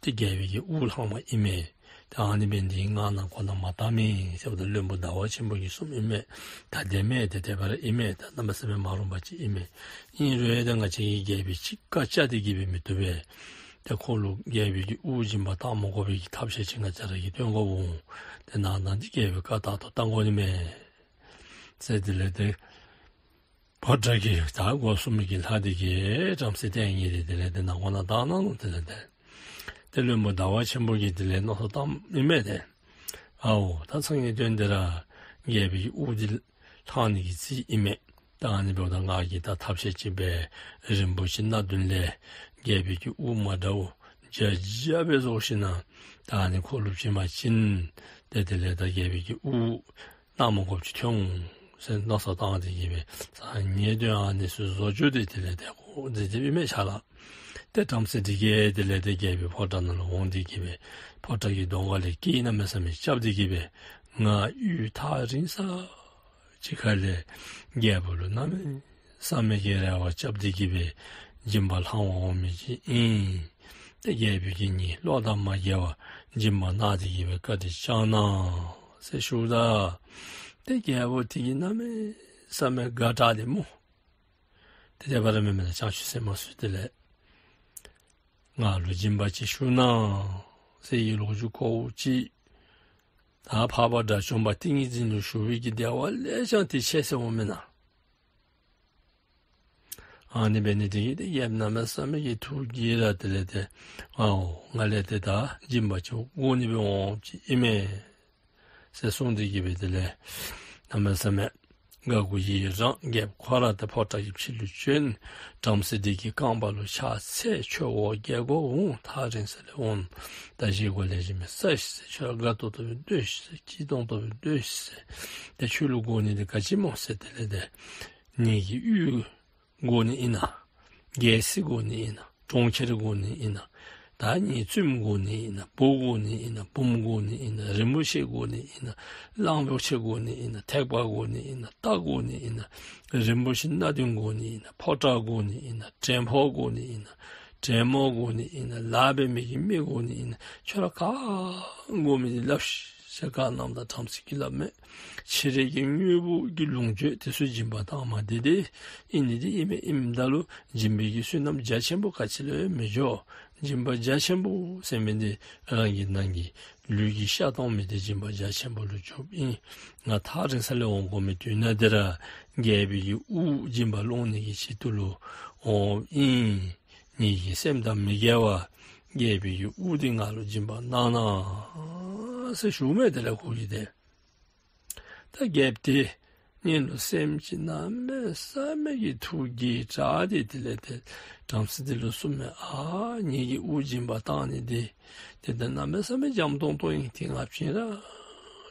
ཏེ་རྒྱལ་པོའི་གི་དབུ་ལྷག་མ་ཨིན་མས། ཏེ་ཨ་ནི་འབད་ནི་འདི་གིས་ང་ནང་འཁོད་ནང་མ་བཏང་མི་ཟེརཝ་ད་བློན་པོ་ཟླ་བ་ཆེན་པོ་གིས་གསུངམ་ཨིན་མས། ད་དེ་མེན། ཏེ་དེ་སྦེ་ར་ཨིན་མས། ད་གནམ་མེད་ས་མེད་མ་རུངས་པ་ཅིག་ཨིན་མས། ཨིན་རུང་ཡང་ད་ང་བཅས་ཀྱིས་རྒྱལ་པོའི་ཅིག་བཀའ་བཅག་སྟེ་གི་སྦེ་མི་བཏུབ་པས། ཏེ་ཁོ་ལུ་རྒྱལ་པོའི་གི་དབུ་སྦྱིན་པ་བཏང་མ་དགོ་པའི་གི་ཐབས་ཤེས་ཅིག་ང་བཅས་ར་གིས་སྟོན་དགོཔ་འོང་། ཏེ་ནང་ན་འདི་རྒྱལ་པོའི་བཀའ་ལྟར་དུ་བཏང་དགོ་ནི་མས་ཟེར། དེ་ལས་ཏེ་ཕོ་བྲང་གི་ད་སྒོ་སྲུང་མི་གི་ལྷ་འདི་གིས་བྲམ་ཟེ་བསྟེན་ནི་འདི་དེ་ལས་ཏེ་ནང་ཁོག་ནང་བཏང་གནང་ནུག། དེ་ལས་ཏེ་ཏེ་བློན་པོ་ཟླ་བ་ཆེན་པོ་གིས་དེ་ལས་མནོ་བསམ་བཏངམ་ཨིན་མས་ཏེ། ཨའོ་ད་སང་ཉིན་སྟོན་ཏེ་ར་རྒྱལ་པོའི་གི་དབུ་འདི་ལྷང་ནི་གི་རྩིས་ཨིན་མས། ད་ཨ་ནི་འབདཝ་ད་ང་གིས་ད་ཐབས་ཤེས་ཅིག་འབད་རིན་པོ་ཆེ་སྣ་བདུན་ལས་རྒྱལ་པོའི་གི་དབུ་མ་འདྲཝ་བརྒྱ་བརྒྱ་སྦེ་བཟོ་ཞིན་ན་ད་ཨ་ནི་ཁོ་ལུ་བྱིན་པ་ཅིན་ཏེ་དེ་ལས་ད་རྒྱལ་པོའི་གི་དབུ་གནང་མ་དགོཔ་ཅིག་ཐོན་འོང་ཟེར་མནོ་བསམ་བཏང་སྟེ་གི་སྦེ་སང་ཉིན་སྟོན་ཨ་ནི་ཚུ་བཟོ་བཅུག་སྟེ་དེ་ལས་ཏེ་ཁོ་འདི་དེ་སྦེ་མས་ཤ་ལགས། ཏེ་བྲམ་ཟེ་འདི་གིས་དེ་ལས་ཏེ་རྒྱལ་པོའི་ཕོ་བྲང་ནང་ལུ་འོང་སྟེ་གི་སྦེ་ཕོ་བྲང་གི་གདོང་ཁ་ལས་སྐད་གནམ་མེད་ས་མེད་རྐྱབ་སྟེ་གི་སྦེ་ང་ཡུན་ཐག་རིང་ས་ཅིག་ཁ་ལས་རྒྱལ་པོ་ལུ་གནམ་མེད་ས་མེད་ཀྱི་རེ་བ་རྐྱབ་སྟེ་གི་སྦེ་སྦྱིན་པ་ལྷང་བར་འོང་མི་ཅིག་ཨིན། ཏེ་རྒྱལ་པོ་གིས་ངེའི་བློ་དང་མ་འགལ་བར་སྦྱིན་པ་གནང་སྟེ་གི་སྦེ་བཀའ་དྲིན་བསྐྱང་གནང་ཟེར་ཞུཝ་ད་ཏེ་རྒྱལ་པོ་དེ་གིས་གནམ་མེད་ས་མེད་དགའ་དྲགས་ཏེ་སྨོ། ཏེ་དེ་སྦེ་ར་མེན་མེན་ན་བྱང་ཆུབ་སེམས་མ་ཚུ་དེ་ལས་ང་ལུ་སྦྱིན་པ་ཅིག་ཞུ་གནང་ཟེར་ཡི་ལོ་རྒྱུས་གོཝ་ཅིག། ད་འཕགས་པ་དགྲ་བཅོམ་པ་ཏིང་ངེ་འཛིན་ལུ་ཞུ་བའི་གི་དེ་བ་ལེ་ཤ་དེ་ཆད་ཟེར་འོང་མེན་ན། ཨ་ནི་འབད་ནི་དེ་གིས་ཏེ་རྒྱལཔོ་གནམ་མེད་ས་མེད་ཀྱི་ཐུགས་དགྱེས་ར་དེ་ལས་ཏེ་ཨའོ་ང་ལས་ཏེ་ད་སྦྱིན་པ་ཅིག་དགོ་ནི་སྦེ་འོངམ་ཅིག་ཨིན་མས་ཟེར་གསུངས་ཏེ་གི་སྦེ་དེ་ལས་གནམ་མེད་ས་མེད་དགའ་མགུ་ཡི་རངས་རྒྱལཔོ་ཁོ་ར་ཏེ་ཕོ་བྲང་གི་ཕྱི་ལུ་བྱོན། བྲམ་ཟེ་འདི་གི་རྐང་པ་ལུ་ཕྱག་འཚལ། ཁྱོད་འོ་རྒྱལ་སྒོ་འོང་ཐག་རིང་ས་ལས་འོང་། ད་བཞེས་སྒོ་ལེགས་ཤོམ་སྦེ་བཟའ་ཤིག་ཟེར། ཁྱོད་ར་དགའ་ཏོག་ཏོ་སྦེ་སྡོད་ཤིག་ཟེར། སྐྱིད་ཏོང་ཏོ་སྦེ་སྡོད་ཤིག་ཟེར། ཏེ་ཁྱོད་ལུ་དགོ་ནི་འདི་ག་ཅི་སྨོ་ཟེར་དེ་ལས་ཏེ་ངེ་གི་ཡུལ་དགོ་ནི་ཨིན་ན། རྒྱལ་སྲིད་དགོ་ནི་ཨིན་ན། གྲོང་ཁྱེར་དགོ་ནི་ཨིན་ན། ད་ནི་བཙུནམོ་དགོ་ནི་ཨིན་ན། བུ་དགོ་ནི་ཨིན་ན། བུམོ་དགོ་ནི་ཨིན་ན། རིན་པོ་ཆེ་དགོ་ནི་ཨིན་ན། གླང་པོ་ཆེ་དགོ་ནི་ཨིན་ན། ཐེག་པ་དགོ་ནི་ཨིན་ན། རྟ་དགོ་ནི་ཨིན་ན། རིན་པོ་ཆེ་སྣ་བདུན་དགོ་ནི་ཨིན་ན། ཕོ་བྲང་དགོ་ནི་ཨིན་ན། བྲན་ཕོ་དགོ་ནི་ཨིན་ན། བྲན་མོ་དགོ་ནི་ཨིན་ན། ལཱ་འབད་མི་གི་མི་དགོ་ནི་ཨིན་ན། ཁྱོད་ར་ག་དགོ་མི་འདི་སླབ་ཤིག་ཟེར་བཀའ་གནངམ་ད་བྲམ་ཟེ་གིས་སླབ་མས། ཕྱི་རོལ་གྱི་དངོས་པོ་གི་ལོངས་སྤྱོད་དེ་ཚུ་སྦྱིན་པ་བཏངམ་འདི་ཏེ་ཨིན་ནི་འདི་ཨིན་མས། ཨིནམ་ད་ལུ་སྦྱིན་པའི་གི་བསོད་ནམས་རྒྱ་ཆེན་པོ་ག་ཅི་ལུ་ཡང་མི་འགྱོ། སྦྱིན་པ་རྒྱ་ཆེན་པོ་ཟེར་མི་འདི་རང་གི་ནང་གི་ལུས་ཀྱི་ཤ་གཏོང་མི་འདི་སྦྱིན་པ་རྒྱ་ཆེན་པོ་ལུ་འགྱོཝ་ཨིན། ང་ཐག་རིང་ས་ལས་འོང་དགོ་མི་དུས་ན་འདི་ར་རྒྱལ་པོའི་གི་དབུ་སྦྱིན་པ་སློང་ནི་གི་ཆེད་དུ་ལུ་འོངམ་ཨིན། ངེ་གི་སེམས་དང་མི་འགལ་བར་རྒྱལ་པོའི་གི་དབུ་འདི་ང་ལུ་སྦྱིན་པ་གནང་གནང་ཟེར་ཞུཝ་མས། དེ་ལས་ཁོ་གིས་ཏེ་ད་རྒྱལཔོ་དེ་ཉིད་ལུ་སེམས་ཅན་གནམ་མེད་ས་མེད་ཀྱི་ཐུགས་དགྱེས་དྲགས་ཏེ་དེ་ལས་ཏེ་བྲམ་ཟེ་དེ་ལུ་གསུངམ་མས། ཨ་ངེ་གི་དབུ་སྦྱིན་པ་བཏང་ནི་འདི་ཏེ་ད་གནམ་མེད་ས་མེད་འཇམ་ཏོང་ཏོ་ཨིན། ཏེ་ང་བྱིན་ར་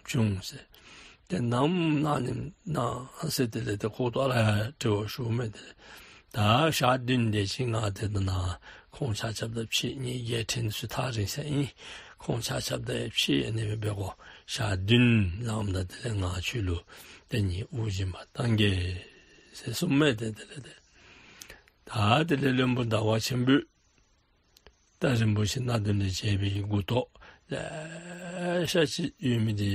བྱུང་ཟེར། ཏེ་ནམ་གནང་ནི་གནང་ཟེར་དེ་ལས་ཏེ་ཁོ་ཏོ་ར་དྲི་བ་ཞུཝ་མས། དེ་ལས་ད་ཞག་བདུན་དེ་ཅིག་ང་ཏེ་ད་ནཱ་ཁོང་ཆ་ཁྱབ་དང་ཕྱད། ངེའི་རྒྱལ་ཕྲན་ཚུ་ཐག་རིང་ས་ཨིན། ཁོང་ཆ་ཁྱབ་དང་ཕྱད། ཨ་ནི་སྦེ་འབད་དགོ། ཞག་བདུན་ལངམ་ད་དེ་ལས་ང་ཁྱོད་ལུ་ཏེ་ངེའི་དབུ་སྦྱིན་པ་གཏང་གེ་ཟེར་གསུངམ་མས། ཏེ་དེ་ལས་ཏེ་ད་དེ་ལས་བློན་པོ་ཟླ་བ་ཆེན་པོ་ད་རིན་པོ་ཆེ་སྣ་བདུན་ལས་བྱས་པའི་མགུ་ཏོ་ལེ་ཤ་ཅིག་ཡོད་མི་འདི་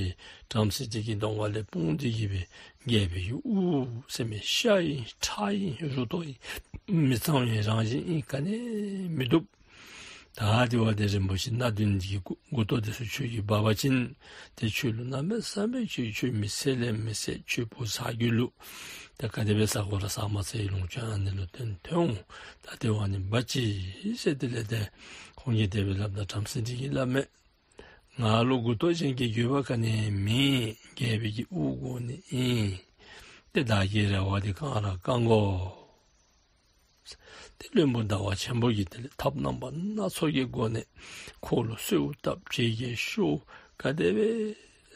བྲམ་ཟེ་དེ་གི་གདོང་ཁ་ལས་སྤུངས་ཏེ་གི་སྦེ་རྒྱལ་པོའི་གི་དབུ་ཟེར་མི་ཤ་ཨིན་ཁྲག་ཨིན་རུ་ཏོ་ཨིན་མི་གཙང་བའི་རང་བཞིན་ཨིན་ག་ནི་མི་བཏུབ། ད་དེ་བ་ཏེ་རིན་པོ་ཆེ་སྣ་བདུན་འདི་གི་མགུ་ཏོ་དེ་ཚུ་ཁྱོད་ཀྱིས་འབག་པ་ཅིན་ཏེ་ཁྱོད་ལུ་གནམ་མེད་ས་མེད་ཁྱོད་ཁྱོད་མི་ཚེ་ལས་མི་ཚེ་ཁྱོད་བུ་ཚ་རྒྱུད་ལུ་ད་ག་དེ་སྦེ་ཟ་དགོ་ར་ཟ་མ་ཚར་བའི་ལོངས་སྤྱོད་ཨ་ནི་ལུ་བརྟེན་ཐོན་འོང་། ད་དེ་བ་ནི་འབག་ཅི་ཟེར་དེ་ལས་ཏེ་ཁོང་གིས་དེ་སྦེ་སླབ་ད་བྲམ་ཟེ་དེ་གིས་སླབ་མས། ང་ལུ་མགུ་ཏོ་ཅན་གྱི་རྒྱུད་པ་ག་ནི་མེད། རྒྱལ་པོའི་གི་དབུ་དགོ་ནི་ཨིན། ཏེ་བདག་གི་རེ་བ་འདི་བསྐང་ར་བསྐང་དགོ། ཏེ་བློན་པོ་ཟླ་བ་ཆེན་པོ་གིས་དེ་ལས་ཐབས་རྣམ་པ་སྣ་ཚོགས་ཀྱི་སྒོ་ནས་ཁོ་ལུ་གསོལཝ་བཏབ་བྱས་རྗེས་ཤོག་ག་དེ་སྦེ་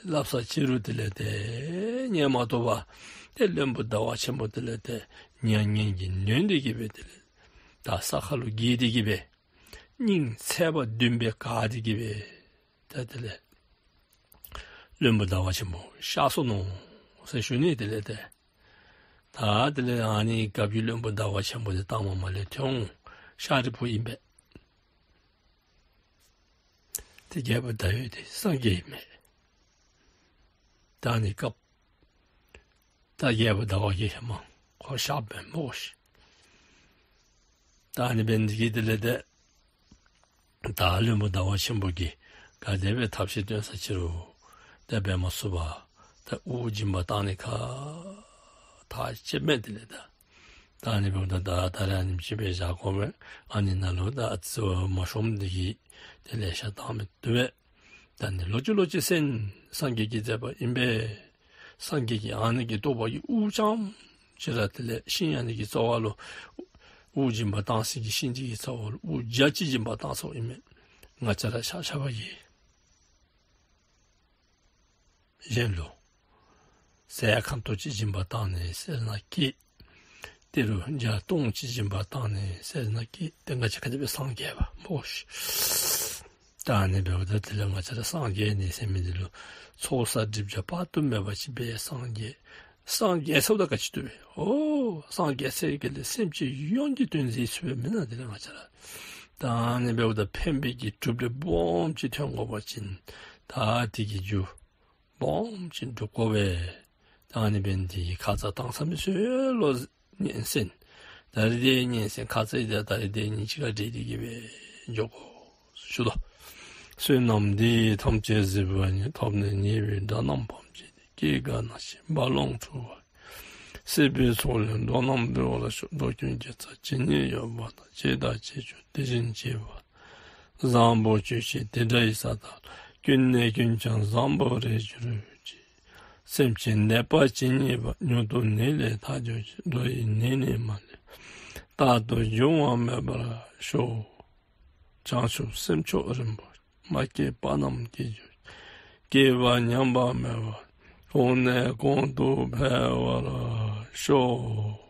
སླབ་ས་ཅི་རུང་དེ་ལས་ཏེ་ཉན་མ་བཏུབ་པར་ཏེ་བློན་པོ་ཟླ་བ་ཆེན་པོ་དེ་ལས་ཏེ་མྱ་ངན་གྱིས་ནོན་ཏེ་གི་སྦེ་དེ་ལས་ད་ས་ཁ་ལུ་འགྱེལ་ཏེ་གི་སྦེ་སྙིང་ཚད་པ་བདུན་སྦེ་འགག་སྟེ་གི་སྦེ་ད་དེ་ལས་བློན་པོ་ཟླ་བ་ཆེན་པོ་གཤགས་སོ་ནུག་ཟེར་ཞུ་ནི། དེ་ལས་ཏེ་ད་དེ་ལས་ཨ་ནི་སྐབས་ཀྱི་བློན་པོ་ཟླ་བ་ཆེན་པོ་དེ་ད་མ་མ་ལས་ཐོན་འོང་། ཤཱ་རིའི་བུ་ཨིན་པས། ཏེ་རྒྱལ་པོ་ཟླ་འོད་དེ་སངས་རྒྱས་ཨིན་མས། ད་ཨ་ནི་སྐབས་ད་རྒྱལ་པོ་ཟླ་བ་གིས་ཧེ་མ་ཁོ་གཤགས་པས་སྨོ་ཤིག། ད་ཨ་ནི་འབད་ནི་དེ་གིས་དེ་ལས་ཏེ་ ད་བློན་པོ་ཟླ་བ་ཆེན་པོ་གིས་ག་དེ་སྦེ་ཐབས་ཤེས་སྟོན་ས་ཅི་རུང་ཏེ་འབད་མ་ཚུགས་པར་ད་དབུགས་འབྱིན་པ་བཏང་ནི་ཁ་ཐག་བཅད་མས། དེ་ལས་ད་ད་ཨ་ནི་འབདཝ་ད་ད་ད་རེས་ཨ་ནེམ་ཅིག་སྦེ་བཞག་དགོ་པས། ཨ་ནི་ནང་ལུ་ད་ཨ་ཙི་བ་མ་ཤོངམ་འདི་གིས་དེ་ལེ་ཤ་བཏང་མི་བཏུབ་པས། ད་ནི་ལོག་ཅི་ལོག་ཅི་གསན། སངས་རྒྱས་ཀྱི་མཛད་པ་ཨིན་པས། སངས་རྒྱས་ཀྱིས་ཨ་ནི་གི་རྟོགས་པ་གིས་དབུགས་རྐྱངམ་ཅིག་ར་དེ་ལས་ཤིང་ཨ་ནི་གི་རྩ་བ་ལུ་དབུགས་འབྱིན་པ་བཏང་ས་གི་ཤིང་འདི་གི་རྩ་བ་ལུ་དབུགས་བརྒྱ་ཅིག་འབྱིན་པ་བཏང་སོ་ཨིན་མས། ང་བཅས་ར་ཆ་ཁྱབ་ཀྱིས་གཞན་ལུ་ཟས་ཁམ་ཏོག་ཅིག་སྦྱིན་པ་བཏང་ནི་ཟེར་ན་སྐྱིད། ཏི་རུ་བརྒྱ་སྟོང་ཅིག་སྦྱིན་པ་བཏང་ནི་ཟེར་ན་སྐྱིད། ཏེ་ང་བཅས་ག་དེ་སྦེ་སངས་རྒྱས་པ་སྨོ་ཤིག། ད་ཨ་ནི་འབདཝ་ད་དེ་ལས་ང་བཅས་ར་སངས་རྒྱས་ནི་ཟེར་མི་འདི་ལུ་ཚོགས་བསགས་སྒྲིབ་སྦྱང་དཔག་ཏུ་མེད་པ་ཅིག་འབད་སངས་རྒྱས། སངས་རྒྱས་ཚརཝ་ད་ག་ཅི་བཏུབ་པས། ཨོ་སངས་རྒྱས་ཚར་ག་ལས་སེམས་ཅན་ཡོངས་ཀྱི་དོན་མཛད་ཚུགས་པས་མེན་ན། དེ་ལས་ང་བཅས་ར་ད་ཨ་ནི་འབདཝ་ད་ཕན་པའི་གི་གྲུབ་འབྲས་སྦོམ་ཅིག་ཐོན་དགོ་པ་ཅིན་ད་དེ་གི་རྒྱུ་སྦོམ་ཅིག་སྒྲུབ་དགོ་པས། ད་ཨ་ནི་འབད་ནི་དེ་གིས་ཁ་ཙ་བཏང་ཚར་མི་ཚུ་ལུ་སྙན་གསན། ད་རིས་དེ་སྙན་གསན། ཁ་ཙ་ཡི་ད་ད་རིས་དེ་ཉིནམ་ཅིག་ཁར་འགྲིག་འགྲིག་གི་སྦེ་འགྱོ་དགོ་ཞུ་དོ། བསོད་ནམས་འདི་ཡིས་ཐམས་ཅད་གཟིགས་པ་ཉིད། ཐོབ་ནས་ཉེས་པའི་དགྲ་རྣམས་ཕམ་བྱས་ཏེ། སྐྱེ་རྒ་ན་འཆིའི་རྦ་ཀློང་འཁྲུགས་པ་ཡི། སྲིད་པའི་མཚོ་ལས་འགྲོ་རྣམས་སྒྲོལ་བར་ཤོག། འགྲོ་ཀུན་དགེ་རྩ་ཇི་སྙེད་ཡོད་པ་དང་། བྱས་དང་བྱེད་འགྱུར་དེ་བཞིན་བྱེད་པ། བཟང་པོ་ཇི་བཞིན་དེ་འདྲ་ཡི་ས་དག་ལ། ཀུན་ནས་ཀུན་ཀྱང་བཟང་པོར་རེག་གྱུར་ཅིག། སེམས་ཅན་ནད་པ་ཇི་སྙེད་པ། མྱུར་དུ་ནད་ལས་ཐར་གྱུར་ཅིག། འགྲོ་ཡི་ནད་ནི་མ་ལུས། རྟག་ཏུ་འབྱུང་བ་མེད་པར་ཤོག། བྱང་ཆུབ་སེམས་མཆོག་རིན་པོ་ཆེ། མ་སྐྱེས་པ་རྣམས་སྐྱེ་གྱུར་ཅིག། སྐྱེས་པ་ཉམས་པ་མེད་པར། གོང་ནས་གོང་དུ་འཕེལ་བར་ཤོག།